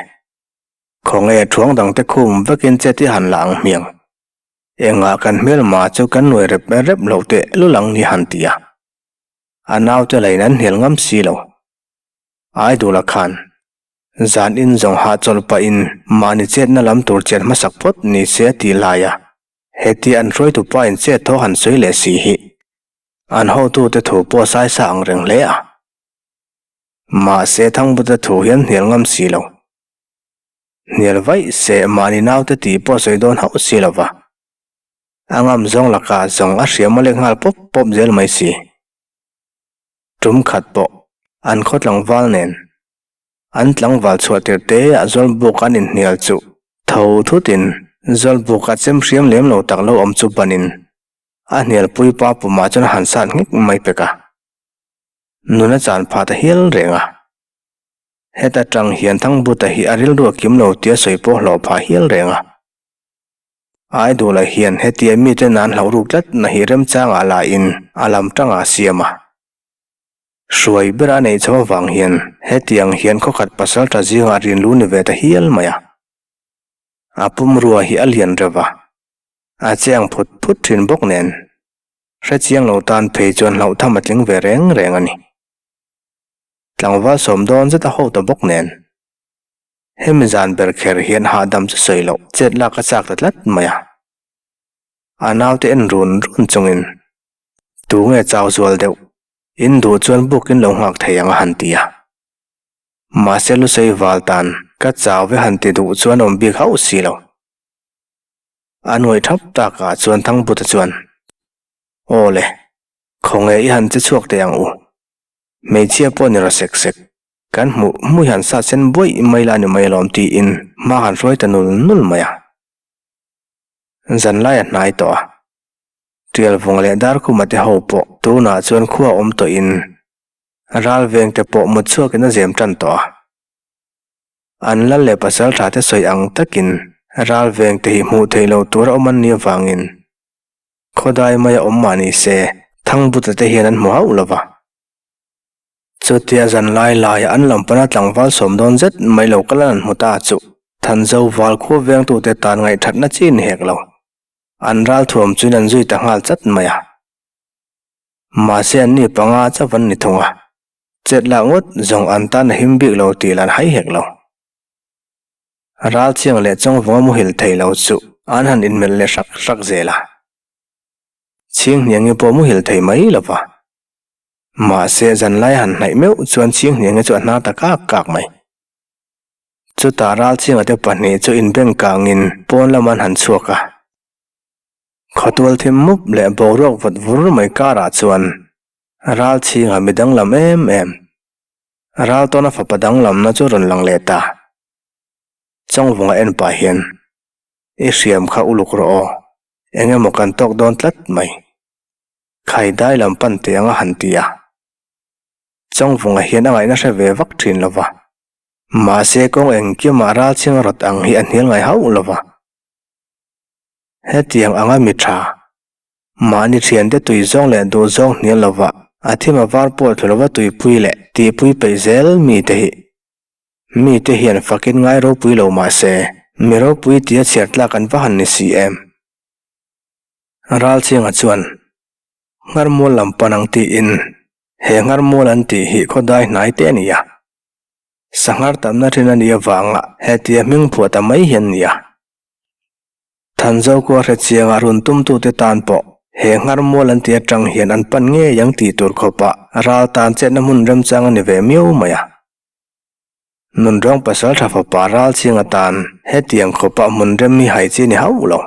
Khawnge thuang dangte khum vekin chet i han la ang hmiang. Engah kan hmelma chu kan nuai rep rep loh teh lul ang ni han ti a. A naute lain an hnial ngam si lo. Aidula khan zan in zawng hahchawlh pahin mahni chetna lam tur chet hmasak phawt ni se a tih lai a, heti an hruaitu pa in chet thaw han sawi leh si hi an hotute thu pawh saisa ang reng hle a. Mahse Thangbuta thu hian hnial ngam si lo. Hnial vaih se mahni naute tih pawh sawi dawn hauh si lo va. A ngam zawng lakah zawng a hriam a lek nghal pawp pawp zel mai si. Tum khat pawh an khaw tlangval nen an tlangval chhuah tir te ah Zawlbuk an inhnial chu tho thutin Zawlbuk a chem hriam lem lo tak lo awm chu banin a hnialpui pa pumah chuan a han sat nghek mai pek a. Nun a chan phah ta hial reng a. Heta tang hian Thangbuta hi a rilru a kim lo tia sawi pawh hlawh phah hial reng a. Aidula hian hetia mite nan hlauh ruk tlat na hi remchangah lahin a lam tangah a siam a. Hruai bera a neih chho avang hian hetiang hian khawkhat pasal tha zingah rinlu ni ve ta hial mai a. A pumrua hi a lian reuh a, a che ang phut phut thin bawk nen hrechiang lo tan phei chuan hlauh tham a tling ve reng reng a ni. Tlangval sawm dawn zet a ho ta bawk nen. Hemi zan ber kher hian hahdam chu sawi loh chet lak a chak ta tlat mai a. A naute en run run chungin, Tu nge chau zual deuh? In duh chuan bukin lo nghak thei ang a han ti a. Mahse Lusei val tan ka chau ve han ti duh chuan awm bik hauh si lo. A nuaih thap takah chuan Thangbuta chuan, Aw le, khawnge i han che chhuak teh ang u. Hmeichhia pawh ni rawh sek sek, kan hmuh hmuh hian sa sen buaih mai la ni mai alawm tiin hma han hruai ta nul nul mai a. Zanlai a hnai tawh a, Tialvunga leh Darkhuma te ho pawh tunah chuan khua awm tawhin ral veng te pawh mut chhuakin a zem tan tawh a. An lal leh pasal tha te sawi ang takin ral veng te hi hmuh theih loh tur a awm an nih avangin Khawdai maia awm mah ni se, Thangbuta te hian an hmu hauh lo va. Chutia zan lai laia an lam pana tlangval sawm dawn zet mai lo kal an hmu ta chu Thanzo val khua vengtute tan ngaihthatna chi ni hek lo. An ral thuam chuin an zui ta nghal chat mai a. Mahse anni panga chauh an ni thung a, chet lak ngawt zawng an tan a him bik lo tih lah an hai hek lo. Ralchiang leh Chawngvunga muhil thei lo chu an han inmelh leh hrak hrak zel a. Chhinghniangi pawh muhil thei mai lo va. Mahse zanlai a han hnaih meuh chuan Chhinghniangi chu a hnar ta kak kak mai. Chutah Ralchianga te pahnih chu inbeng kangin pawn lam an han chhuak a. Khawtual thim mup leh boruak vawt vur mai karah chuan Ralchhinga mi danglam em em, Raltawna fapa danglamna chu rawn lang leh ta. Chawngvunga en pah hian, I hriam kha uluk rawh aw, eng emaw kan tawk dawn tlat mai. Khai dai lam pan teh anga han ti a. Chawngvunga hian a ngaihna hre ve vak thin lo va. Mahse kawng engkimah ralchhing rawt ang hi a hnial ngai hauh lo va. Hetiang anga mi tha, mahni thiante tui zawng leh duh zawng hnial lo va, a thim a var pawh thlu lova tuipui leh tihpui peih zel mite hi Mite hian fakin ngai ropui lo mah se, mi ropui tia chhiar tlak an va han ni si em? Ralchianga chuan, Ngharmual lam pan ang tiin, he ngharmual an tih hi khawdai hnai te a ni a. Sanghar tamna thin a nih avanga hetia hming phuah ta mai hian ni a. Thanzokua hrechianga run tumtute tan pawh. He nghar mual an tih atang hian an pan ngei ang tih tur khawpah ral tan chetna hmun remchang a ni ve miau mai a. Nunrawng pasal tha fapa ral ching atan hetiang khawpah hmun rem hi hai chi a ni hauh lo.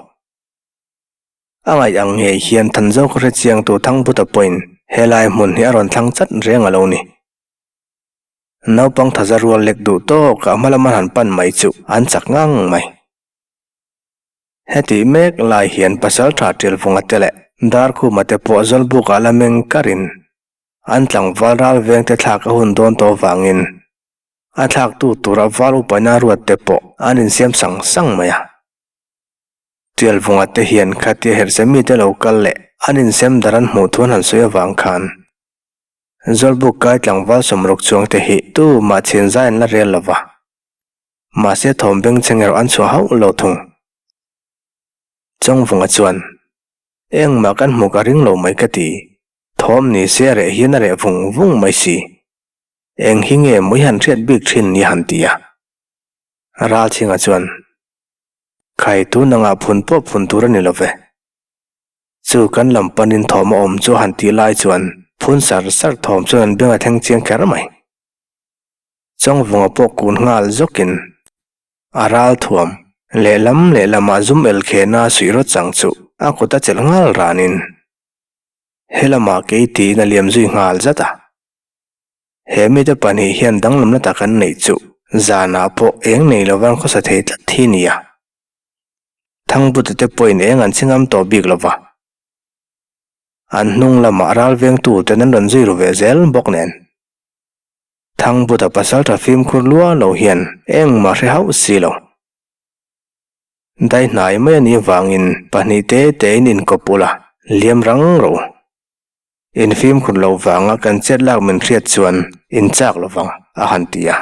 A ngaih ang ngei hian Thanzo khaw hrechiangtu Thangbuta pawhin helai hmun hi a rawn thlang chat reng a lo ni. Naupang thaza rual lek duh tawkah hma lama han pan mai chu an chak ngang mai. Hetih mek lai hian Pasaltha Ṭilvunga te leh Darkhuma te pawh Zawlbukah la meng karin an tlangval ral vengte thlak a hun dawn tawh vangin a thlaktu tura val upaina ruat te pawh an insiam sang sang mai a. Ṭialvunga te hian khatia herhse mite lo kal leh an insem dar an hmuh thu an han sawi avang khan Zawlbuk kai tlangval sawmruk chuang te hi tumah chhinzai an la rel lo va. Mahse thawm bengchheng erawh an chhuah hauh lo thung. Chawngvunga chuan, Engmah kan hmu ka ring lo mai ka ti. Thawm ni se a reh hian a reh vung vung mai si. Eng hi nge maw i han hriat bik thin ni a han ti a. Ralchhinga chuan, Khai tun angah phun pawh phun tur a ni lo ve. Chu kan lam panin thawm a awm chu a han tih lai chuan phun sar sar thawm chuan an beng a thleng chiang kher mai. Chawngvunga pawh kun nghal zawkin a ral thuam lehlam lehlamah zum el khena suih rawt chang chu a kut a chelh nghal ranin helamah kei tiin a liam zui nghal zat a. He mite pahnih hian danglamna tak an neih chu zanah pawh eng nei lovan khawsa thei tlat hi nia. Thangbuta te pawhin eng an chingam tawh bik lova. An hnung lamah ral vengtuten an rawn zui ru ve zel bawk nen. Thangbuta pasaltha fimkhur lua lo hian engmah hre hauh si lo. Dai hnai mai a nih vangin pahnih te tein inkawp ula, liam rang rawh u. In fimkhur lo vanga kan chet lak min hriat chuan in chak lo vang, a han ti a.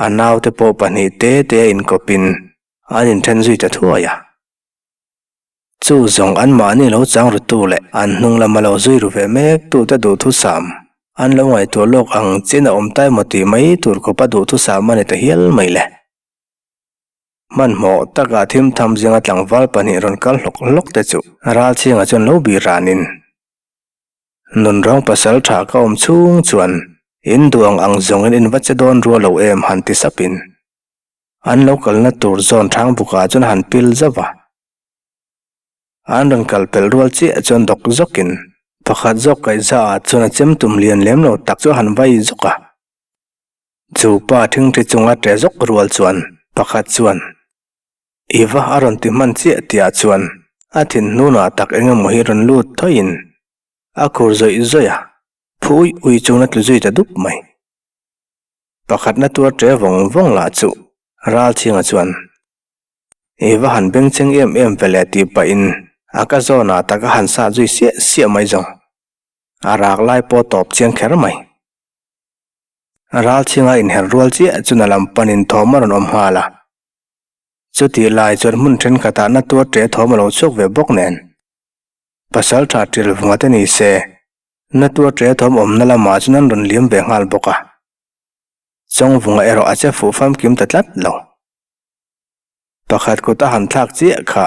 A naute pawh pahnih te te a inkawpin an inthen zui ta thuai a. Chu zawng anmahni lo chang rutu leh an hnung lama lo zui ru ve mek tute duhthusam an lo ngaihtuah lawk ang chin a awm ta emaw tih mai tur khawpa duhthusam a ni ta hial mai le. Hmanhmawh takah thim tham zinga tlangval pahnih rawn kal hlawk hlawk te chu Ralchhinga chuan lo bih ranin Nunrawng pasal tha ka awm chhung chuan in duh ang ang zawngin in va che dawn rual lo em han ti sapin an lo kalna tur zawn thang bukah chuan a han pil zauh a. An rawn kal pelh rual chiah chuan dawk zawkin pakhat zawk kaihza ah chuan a chem tum lian lem lo tak chu a han vai zawk a. Chu pa thingthi chunga ṭe zawk rual chuan pakhat chuan I va a rawn ti hman chiah tihah chuan a thin hnunah tak eng emaw hi rawn lut thawiin a khur zawih zawih a, phu uih uih chungin a tlu zui ta dup mai. Pakhatna tuar ṭe vawng vawng lah chu Ralchhinga chuan I va han bengchheng em em ve le tih pahin a ka zawnah tak a han sat zui siah siah mai zawng. A rak lai pawh tawp chiang kher mai. Ralchhinga inher rual chiah chu na lam panin thawm a rawn awm nghal a. Chutih lai chuan hmun thenkhatah na tuar ṭe thawm a lo chhuak ve bawk nen. Pasal ṭha ṭil vunga te ni se, na tuar ṭe thawm awmna lamah chuan an rawn liam ve nghal bawk a. Chawngvunga erawh a che fuh famkim ta tlat lo. Pakhat kut a han thlak chiah kha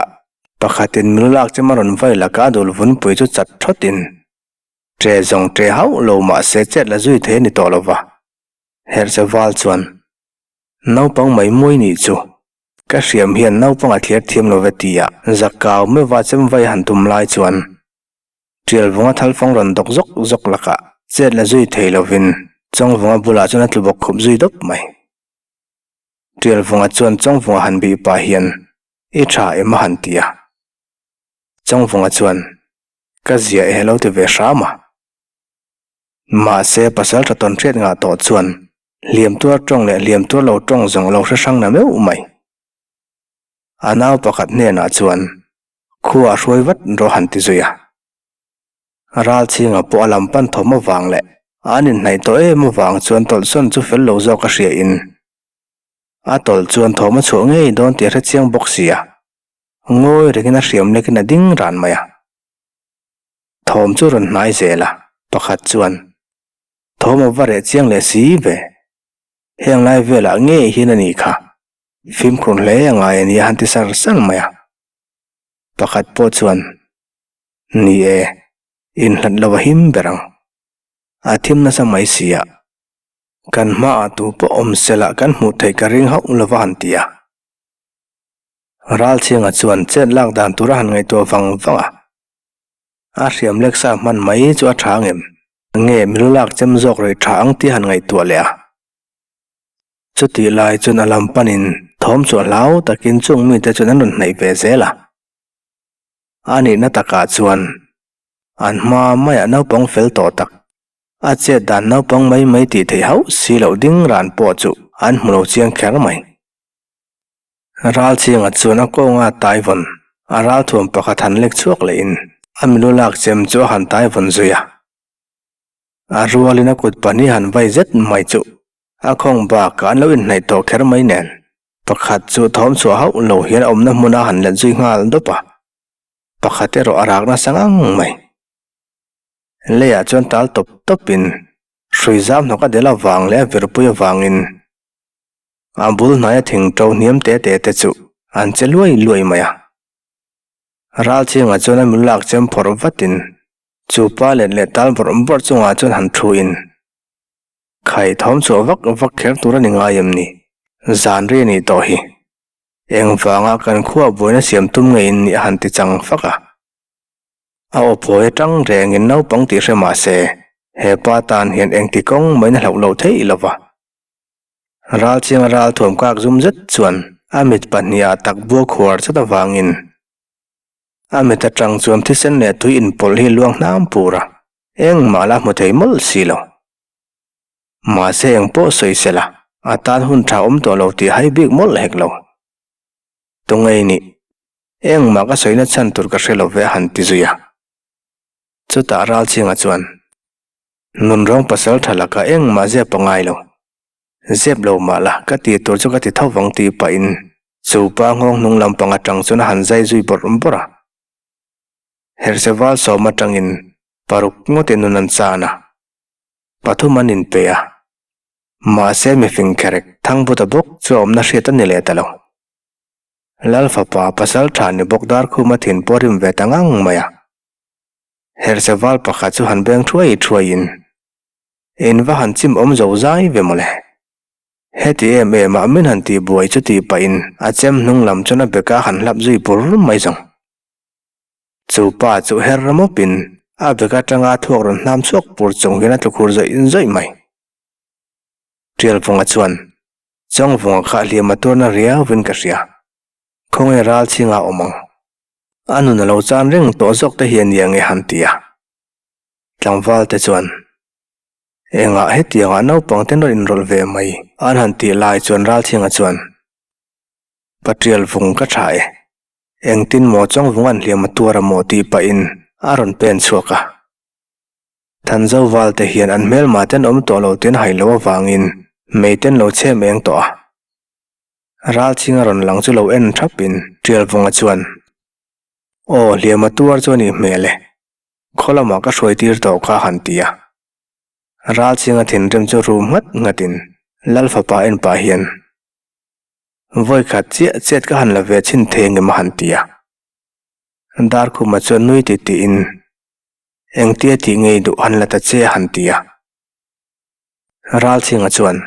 pakhatin milu lak chem a rawn vai laka a dul vunpui chu chat thawtin ṭe zawng ṭe hauh lo mahse chet la zui thei a ni tawh lo va. Herhse val chuan naupang mai mawi nih chu ka hriam hian naupang a thliar thiam lo ve tia zakau meuha chem vai a han tum lai chuan Ṭialvunga thalfang rawn dawk zawk zawk lakah chet la zui thei lovin Chawngvunga bulah chuan a tlu bawk khup zui dawp mai. Ṭialvunga chuan Chawngvunga han bih pah hian I ṭha em a han ti a. Chawngvunga chuan Ka zia e lo ti ve hram a. Mahse pasal ṭha tawn hriat ngah tawh chuan hliam tuar ṭawng leh hliam tuar lo ṭawng zawng lo hre hrang na meuh mai. A nau pakhat hnenah chuan Khua a hruai vat rawh han ti zui a. Ralchhinga pawh a lam pan thawm avang leh an inhnaih tawh em avang chuan tawlhsawn chu fel lo zawk a hria in a tawlh chuan thawm a chhuah ngei dawn tih a hre chiang bawk si a, ngawi rengin a hriam lekin a ding ran mai a. Thawm chu rawn hnai zel a, pakhat chuan thawm a va reh chiang leh si ve. Heng lai velah ngei hian a nih kha, fimkhur hle a ngai a nia han ti sar sar mai a. Pakhat pawh chuan. Ni e, inhlat lo a him ber ang. A thim nasa mai si a. Kan hmaah tu pawh awm sela kan hmuh theih ka ring hauh lova han ti a. Ralchhianga chuan chet lak dan tur a han ngaihtuah vang vang a. A hriam lek sa hman mai chu a tha ngem? Nge milu lak chem zawk rih tha ang tih a han ngaihtuah leh a. Chutih lai chuan a lam panin thawm chu a hlau takin chung mite chuan an rawn hnaih ve zel a. A nihna takah chuan an hma maiah naupang fel tawh tak, a chet dan naupang mai mai tih theih hauh si loh ding ran pawh chu an hmu lo chiang kher mai. Ralchhinga chuan a kawnga taivawn a ralthuam pakhat han lek chhuak lehin a milu lak chem chu a han taivawn zui a. A rualin a kut pahnih han vai zet mai chu a khawng bakah an lo inhnaih tawh kher mai nen pakhat chu thawm chhuah hauh lo hian a awmna hmuna han let zui nghal dawp a, pakhat erawh a rak nasa ngang mai. Leiah chuan tal tawp tawpin hrui zam hnawk a del avang leh a virpui avangin A bul hnaia thing ṭo hniam te te te chu an che luai luai mai a. Ralchhinga chuan a mi lak chem phawrh vatin chu pa let leh tal bawrh bawrh chungah chuan han thu in, Khai thawm chhuah vak vak kher tur a ni ngai em ni? Zan ri a nih tawh hi. Engvanga kan khua buaina siam tum ngeiin nih a han ti chang fak a. A aw phawi atang rengin naupang tih hre mah se, he pa tan hian engti kawng maiin a hlauh lo theih lo va. Ralchianga ral thuam kak zum zet chuan a mit pahnihah tak bua khuar chat avangin a mit atang chuan thisen leh tui inpawlh hi luang hnam pur a, engmah la hmu thei mawlh si lo. Mahse eng pawh sawi se la, a tan hun tha awm tawh lo tih hai bik mawlh hek lo. Tungei nih, engmah ka sawina chhan tur ka hre lo ve a han ti zui a. Chutah Ralchhinga chuan, Nunrawng pasal tha lakah engmah zep a ngai lo. Zep lo mah la, ka ti tur chu ka ti tho vang tih pahin chu pa nghawng hnung lampang atang chuan a han zai zui bawrh bawrh a. Herhse val sawm atangin paruk ngawtin nun an chan a, pathum an inpe a. Mahse mifing kherek Thangbuta bawk chu a awmna hriat a ni leh ta lo. Lal fapa pasal tha ni bawk Darkhuma thin pawh a rim ve ta ngang mai a. Herhse val pakhat chu han beng thuai thuaiin, In va han chim awm zo zai ve mawle. Heti em em ah min han tih buai chu tih pahin a chem hnung lam chuan a beka han hlap zui bur mai zawng. Chu pa chu her mawpin a bek atanga thuak rawn hnam chhuak pur chung hian a tlu khur zawih zawih mai. Tialvunga chuan, Chawngvunga kha hliam a tuarna riauvin ka hria. Khawnge ral chhingah awm ang. A nun a lo chan reng tawh zawk te hi a nia nge han ti a. Tlangval te chuan, Engah hetiangah naupang te rawn inrawlh ve mai an han tih lai chuan Ralthinga chuan, Patrial vung ka tha e, engtin maw chawngvung an hliam a tuar a maw tih pahin a rawn pen chhuak a. Thanzo val te hian an hmelma ten awm tawh lo tin hai lo avangin mei ten lo chhem eng tawh a. Ralchhinga rawn lang chu lo en thapin Tialvunga chuan, Aw, hliam a tuar chu a nih hmel e. Khaw lamah ka hruai tir tawh kha han ti a. Ralchhinga thinrim chu rum nghat nghatin Lal fapa en pah hian, Vawi khat chiah chet ka han la ve chhin thei angem a han ti a. Darkhuma chuan nui ti tiin, Engtia tih ngei duh han la ta che a han ti a. Ralchhinga chuan,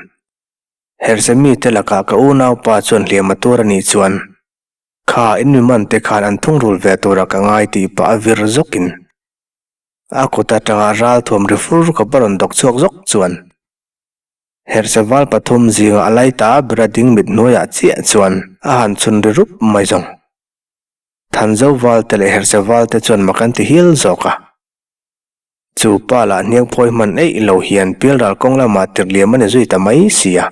Herhse mite lakah ka unaupa chuan hliam a tur a nih chuan kha in mi man te khan an thungrul ve turah ka ngai tih pah a vir zawkin a kut atanga ralthuam ri fur khawp a rawn dawk chhuak zawk chuan Herhse val pathum zinga a lai ta ber a ding mit hnuaiah chiah chuan a han chhun ri rup mai zawng. Thanzo val te leh Herhse val te chuan mak an ti hial zawk a. Chu pa lah hniang phawi hman eih lo hian pialral kawng lamah tirhliam a ni zui ta mai si a.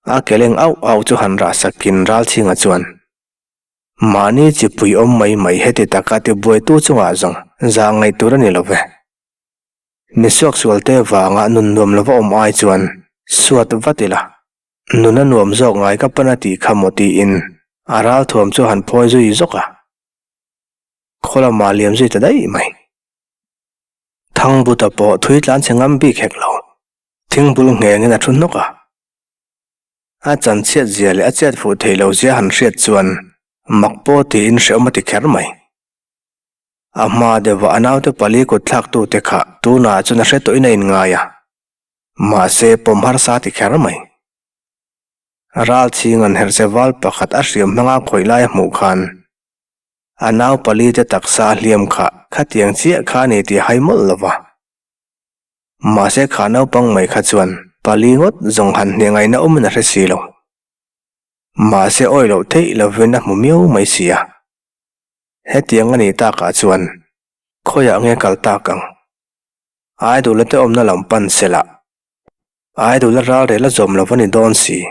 A keleng auh auh chu han rah sakin Ralchhinga chuan, Mahni chipui awm mai mai heti taka tibuaitu chungah zawng zah ngaih tur a ni lo ve. Misuak sualte vanga nun nuam lova awm ai chuan suat vat ila, nun a nuam zawk ngai ka pan a tih kha maw tiin a ralthuam chu han phawi zui zawk a. Khaw lamah liam zui ta daih mai. Thangbuta pawh thui tlan chhe ngam bik hek lo. Thingbul nghengin a thu hnawk a. A chanchhiat zia leh a chet fuh thei lo zia han hriat chuan mak pawh tiin hrehawm a ti kher mai. A hma deuhva a naute pali kut thlaktute kha tunah chuan a hre tawhin a inngai a, mahse pawm harsa ti kher mai. Ral chhinga'n herhse val pakhat a hriam hmanga khawih lai a hmuh khan a nau palite taksa a hliam kha khatiang chiah kha a ni tih a hai mawlh lo va. Mahse kha naupang mai kha chuan pali ngawt zawng han hne ngaihna awmin a hre si lo. Mahse awi loh theih lovin a hmu miau mai si a. Hetiang a nih takah chuan khawiah nge kal tak ang? Aidula te awmna lam pan sela, Aidula ral rel a zawm lo a ni dawn si.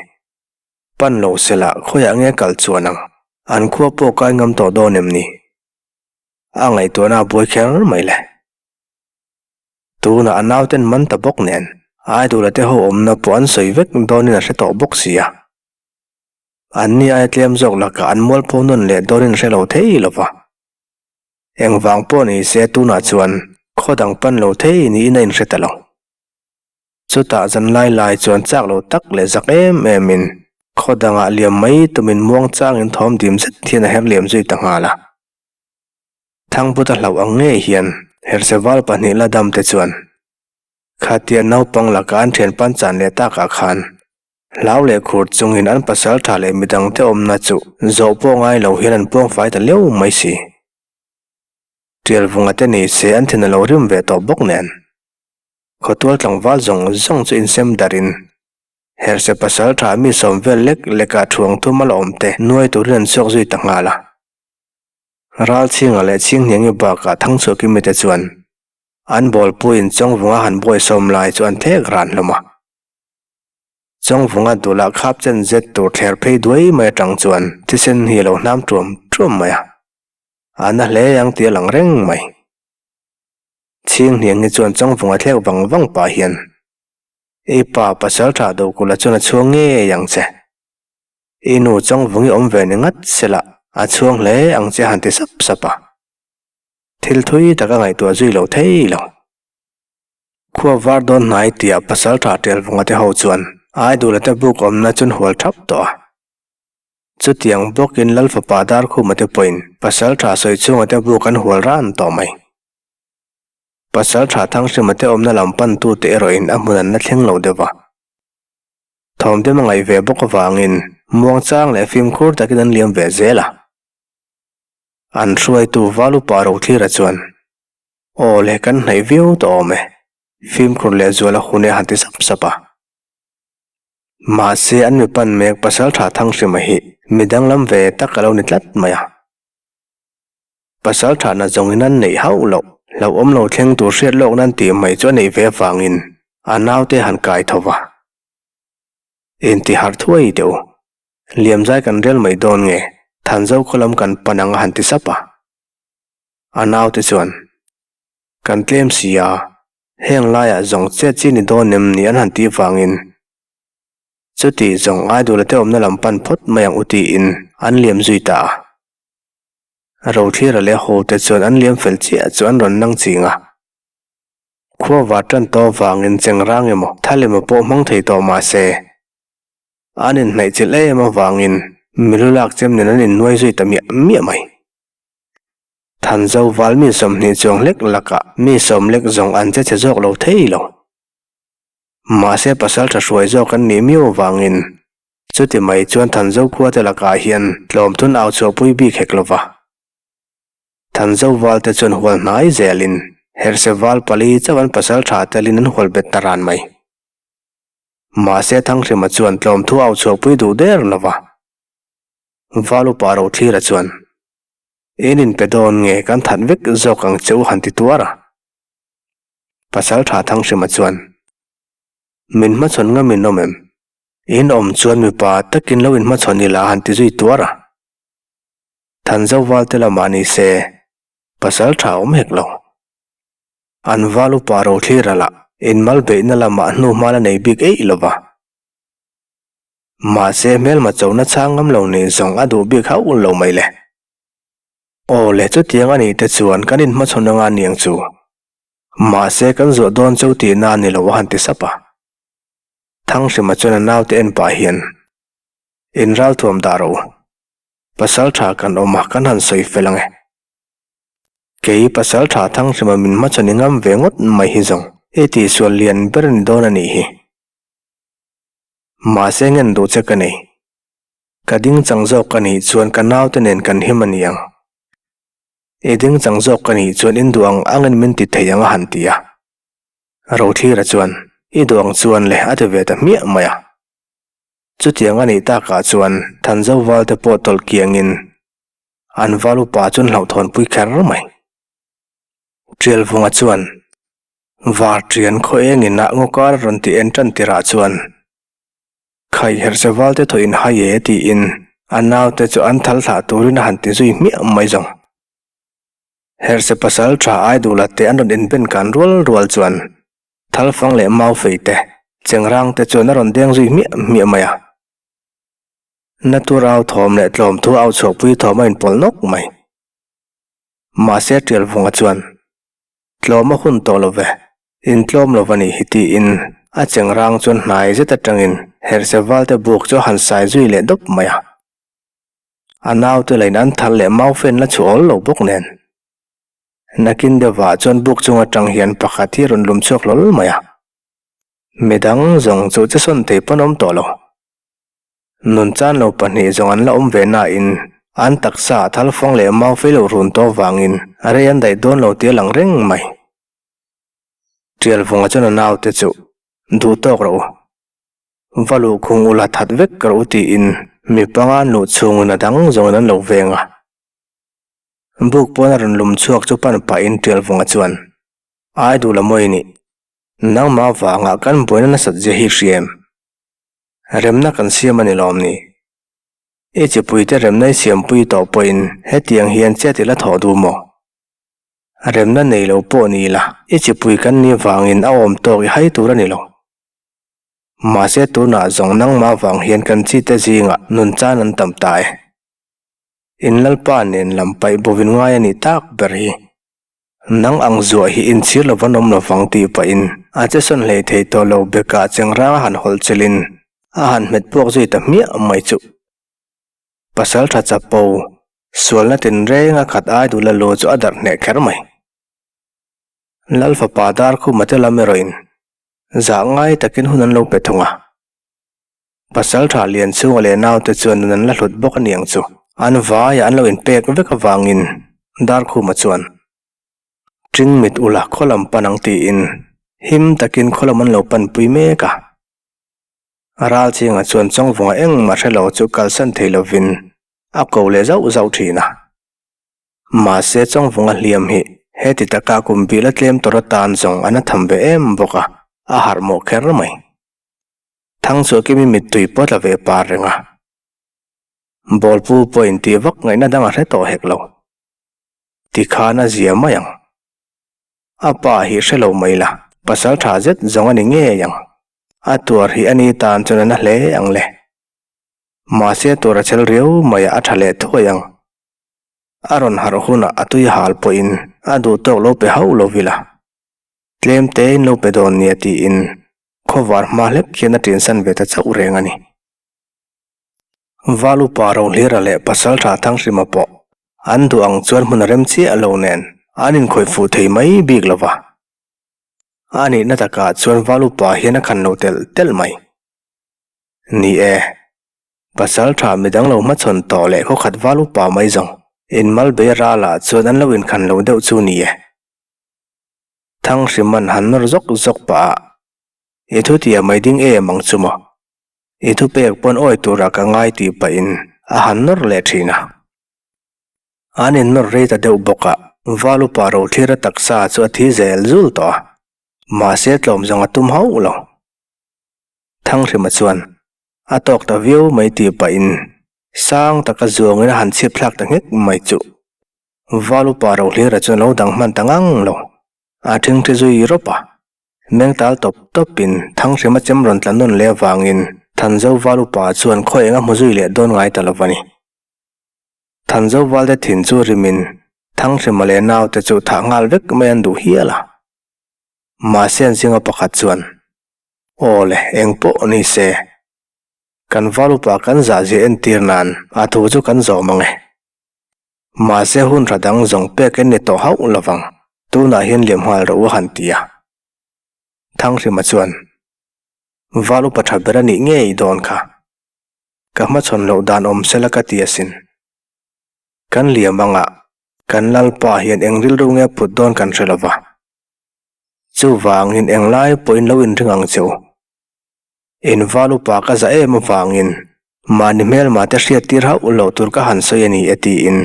Pan lo sela khawiah nge kal chuan ang? An khua pawh kai ngam tawh dawn em ni? A ngaihtuahna a buai kher mai le. Tunah a nauten man ta bawk nen Aidula te ho awmna pawh an sawi vek dawnin a hre tawh bawk si a. An ni aia tlem zawk lakah an mualpho nawn leh dawnin hre lo thei lo va. Engvang pawh ni se tunah chuan khaw dang pan lo thei niin a inhre ta lo. Chutah zan lai lai chuan chak lo tak leh zak em emin khaw dangah liam mai tumin muang changin thawm dim zet hian a her liam zui ta nghal a. Thangbuta hlauh ang ngei hian Herhseval pahnih la dam te chuan khatia naupang lakah an thian pan chan leh takah khan Hlau leh khur chungin an pasal tha leh midangte awmna chu zawh pawh ngai lo hian an puang fai ta leu mai si. Tialvunga te ni se an thin a lo rim ve tawh bawk nen. Khawtual tlangval zawng zawng chu insem darin Herhse pasal tha mi sawm vel lek lekah thuang thum a la awm te nuai turin an chhuak zui ta nghal a. Ralchhinga leh Chhinghniangi bakah Thangchhuakimi te chuan an bawlpuiin Chawngvunga han bawisawm lai chu an thek ran hlawm a. Chawngvunga dulah khap chen zet tur thler phei duai mai atang chuan thisen hi a lo hnam tuam tuam mai a, a na hle ang tih a lang reng mai. Chhinghniang hi chuan Chawngvunga thlek vang vang pah hian, I pa pasal tha Dokulha chuan a chhuang ngei ang che. I nu Chawngvung i awm ve ni ngat sela a chhuang hle ang che a han ti sap sap a. Thil thui tak a ngaihtuah zui lo thei lo. Khua var dawn hnai tia pasal tha Ṭelvunga te ho chuan Aidula te buk awmna chun hual thap tawh a. Chutiang bawkin Lal fapa Darkhuma te pawhin pasal tha Sawichhunga te buk an hual ran tawh mai. Pasal tha Thanghrima te awmna lam pantute erawhin a hmun an la thleng lo deuh a. Thawmdem a ngaih ve bawk avangin muangchang leh fimkhur takin an liam ve zel a. An hruaitu Valupa Rothlira chuan Aw le, kan hnaih viau tawh awm e, fimkhur leh zual a hun e a han ti sap sap a. Mahse, an mi pan mek pasal tha Thanghrima hi mi danglam ve tak a lo ni tlat mai a. Pasal tha na zawngin an neih hauh loh, hlauhawm lo thleng tur hriat lawk nan tih mai chu a neih ve avangin a naute han kai tho va. Inti harh thuai teh u, liamzai kan rel mai dawn nge, Thanzo khaw lam kan pan ang a han ti sap a. A naute chuan, Kan tlem si a, heng laiah zawng chet chi ni dawn em ni an han tih vangin chuti zawng Aidula te awmna lam pan phawt mai ang u tiin an liam zui ta a. Rothlira leh hote chuan an liam fel chiah chu an rawn nang ching a. Khua var tan tawh vangin chengrang emaw thal emaw pawh hmang thei tawh mah se, an inhnaihchilh em avangin milu lak chem nen an innuai zui ta miah miah mai. Thanzo val mi 20 chuang hlek lakah mi sawm lek zawng an che chhe zawk lo thei lo. Mahse pasal tha hruai zawk an nih miau avangin chuti mai chuan Thanzo khua te lakah hian tlawm thun au chhuahpui bik hek lo va. Thanzo val te chuan hual hnai zelin Herhse val pali chauh an pasal tha telin an hual bet ta ran mai. Mahse Thanghrima chuan tlawm thu au chhuahpui duh der lo va. Val upa Rothlira chuan In inpe dawn nge kan that vek zawk ang che u han ti tuar a. Pasal tha Thanghrima chuan, Min hmachhawn ngam in awm em? In awm chuan mipa takin lo inhmachhawn ila han ti zui tuar a. Thanzo valte lamah ni se, pasal tha awm hek lo. An val upa Rothlira lah inmal beihna lamah hnuhma la nei bik eih lo va. Mahse hmelma chona chhang ngam lo nih zawng a duh bik hauh lo mai le. Aw le chutiang a nih te chuan kan inhmachhawn anga niang chu. Mahse kan zuah dawn cheu tihna a ni lo a han ti sap a. Thanghrima chuan a naute en pah hian, In ralthuam dah rawh u. Pasal tha kan awm a kan han sawi fel ang e. Kei pasal tha Thanghrima min hmachhawn i ngam ve ngawt mai hi zawng i tihsual lian ber ni dawn a nih hi. Mahse ngen duh che ka nei. Ka ding chang zawk ka nih chuan ka naute nen kan him a ni ang. I ding chang zawk ka nih chuan in duh ang angin min ti thei ang a han ti a. Rothlira chuan, I duh ang chuan le a ti ve ta hmiah mai a. Chutiang a nih takah chuan Thanzo valte pawh tawlh kiangin an val upa chuan hlauhthawnpui kher mai. Ṭialvunga chuan var ṭian khaw engin ah ngaw kar a rawn ti en ṭan tirah chuan Khai herhse valte thaw in hai e tiin a naute chu an thal thlah turin a han ti zui hmiah mai zawng. Herhse pasal ṭha ai duh la te an rawn inben kan rual rual chuan Thalfang leh Maufei te chengrang te chuan a rawn deng zui hmiah hmiah mai a. Na tur au thawm leh tlawm thu au chhuahpui thawm a inpawlh nawk mai. Mahse Ṭialvunga chuan, Tlawm a hun tawh lo ve, intlawm lo va nih hi tiin a chengrang chuan hnai zet atangin Herhse valte buk chu a han sai zui leh dawp mai a. A naute lain an thal leh Maufen la chhu awl lo bawk nen. Nakin deuhvah chuan buk chung atang hian pakhat hi a rawn lum chhuak hlawl mai a. Midang zawng chu che sawn thei pawn awm tawh lo. Nun chan lo pahnih zawng an la awm ve nain an taksa a thal fang leh mau fei lo run tawh vangin a rei an daih dawn lo tih a lang reng mai. Ṭialvunga chuan a naute chu duh tawk rawh u. Va luhkhung ula that vek rawh u tiin mi panga an luh chhungin a dang zawngin an lo veng a. Buk pawn a rawn lum chhuak chu pan pahin Ṭialvunga chuan, Ai duh la mawi nih. Nangmah vangah kan buaina nasat zia hi hria em? Remna kan siam a ni lawm ni? I chipuite remna i siampui tawh pawhin hetiang hian chet i la thawh duh maw? Remna nei lo pawh ni la, i chipui kan nih vangin a awm tawk i hai tur a ni lo. Mahse tunah zawng nangmah vang hian kan chite zingah nun chan an tam ta e. In Lalpa nen lam paih bovin ngai a nih tak ber hi. Nang ang zuah hi inchhir lo van awm lovang tih pahin a che sawn hlei thei tawh lo bekah chengrang a han hawlh chilhin a han hmet puak zui ta hmiah mai chu. Pasal tha chapo, sualna tinreng a khat ai duh la lu chu a darh hneh kher mai. Lal fapa dar khuma te lam erawhin zah ngai takin hun an lo pe thung a. Pasal tha lian chhunga leh naute chuan nun an la hlut bawk a niang chu. An vaiah an lo inpek vek avangin Darkhuma chuan, Ṭing mit ula khaw lam pan ang tiin him takin khaw lam an lo panpui mek a. Ral chingah chuan Chawngvunga engmah hre lo chu kalsan thei lovin a ko leh zauh zauh ṭhin a. Mahse Chawngvunga hliam hi heti taka kum bil a tlem tawr atan zawng an a tham ve em bawk a, a harh mawh kher mai. Thangchhuahkimi mittui pawh tla ve par reng a. Bawlpu pawh intih vak ngaihna dang a hre tawh hek lo. Tikhan a zia mai ang. A pa hi hre lo mai la, pasal tha zet zawng a ni ngei ang. A tuar hi a ni tan chuan a na hle ang le. Mahse a tuar a chel riau mai a, a tha leh thuai ang. A rawn harh hunah a tui hal pawhin a duh tawk lo pe hauh lo vila. Tlem tein lo pe dawn nia tiin Khawvar hma hlek hian a ṭinsan ve ta chauh reng a ni. Val upa Rohlira leh Pasalṭha Thanghrima pawh an duh ang chuan hmun a rem chiah lo nen an inkhawih fuh thei mai bik lo va. A nihna takah chuan Val upa hian a khan lo telh telh mai. Ni e, Pasalṭha midang lo hmachhawn tawh leh khawkhat Val upa mai zawng inmalbei ralah chuan an lo inkhan lo deuh chu ni e. Thanghriman han nawr zawk zawk pah a, I thu tia mai ding em ang chu maw? I thu pek pawn awi turah ka ngai tih pahin a han nawr leh thin a. An innawr rei ta deuh bawk a, Val upa Rothlira taksa chu a thi zel zul tawh a, mahse tlawm zawng a tum hauh lo. Thanghrima chuan a tawk ta viau mai tih pahin sang taka zuangin a han chhip thlak ta nghek mai chu. Val upa Rohlira chuan lo dang hman ta ngang lo. A thingthi zui rawp a. Meng tal tawp tawpin Thanghrima chem rawn tla nawn leh avangin Thanzo Val upa chuan khaw eng a hmu zui leh dawn ngai ta lo a ni. Thanzo Valte thin chu rimin Thanghrima leh naute chu thah nghal vek mai an duh hial a. Mahse an zinga pakhat chuan, Aw le, eng pawh ni se. Kan Val upa kan zah zia entir nan a thu chu kan zawm ang e. Mahse hun tha dang zawng pek in ni tawh hauh lovang, tunah hian liam nghal rawh u a han ti a. Thanghrima chuan, Val upa tha ber a nih ngei dawn kha. Ka hmachhawn loh dan awm sela ka ti asin. Kan liam anga kan Lalpa hian eng rilru nge phut dawn kan hre lova. Chuvangin englai pawhin lo inring ang che u. In val upa ka za em avangin mahni hmelma te hriat tir hauh loh tur ka han sawi a ni e tiin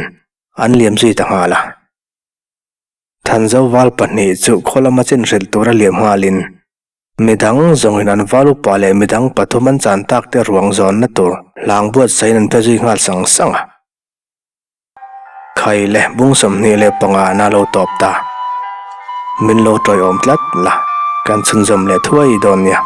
an liam zui ta nghal a. Thanzo val pahnih chu khaw lama chin hrilh tura liam nghalin midang zawngin an val upa leh midang pathum an chan tak te ruang zawnna tur hlang buatsaihin an phe zui nghal sang sang a. Khai le bung 25 na lo tawp ta. Min lo tawiawm tlat la, kan chhunzawm leh thuai dawn nia.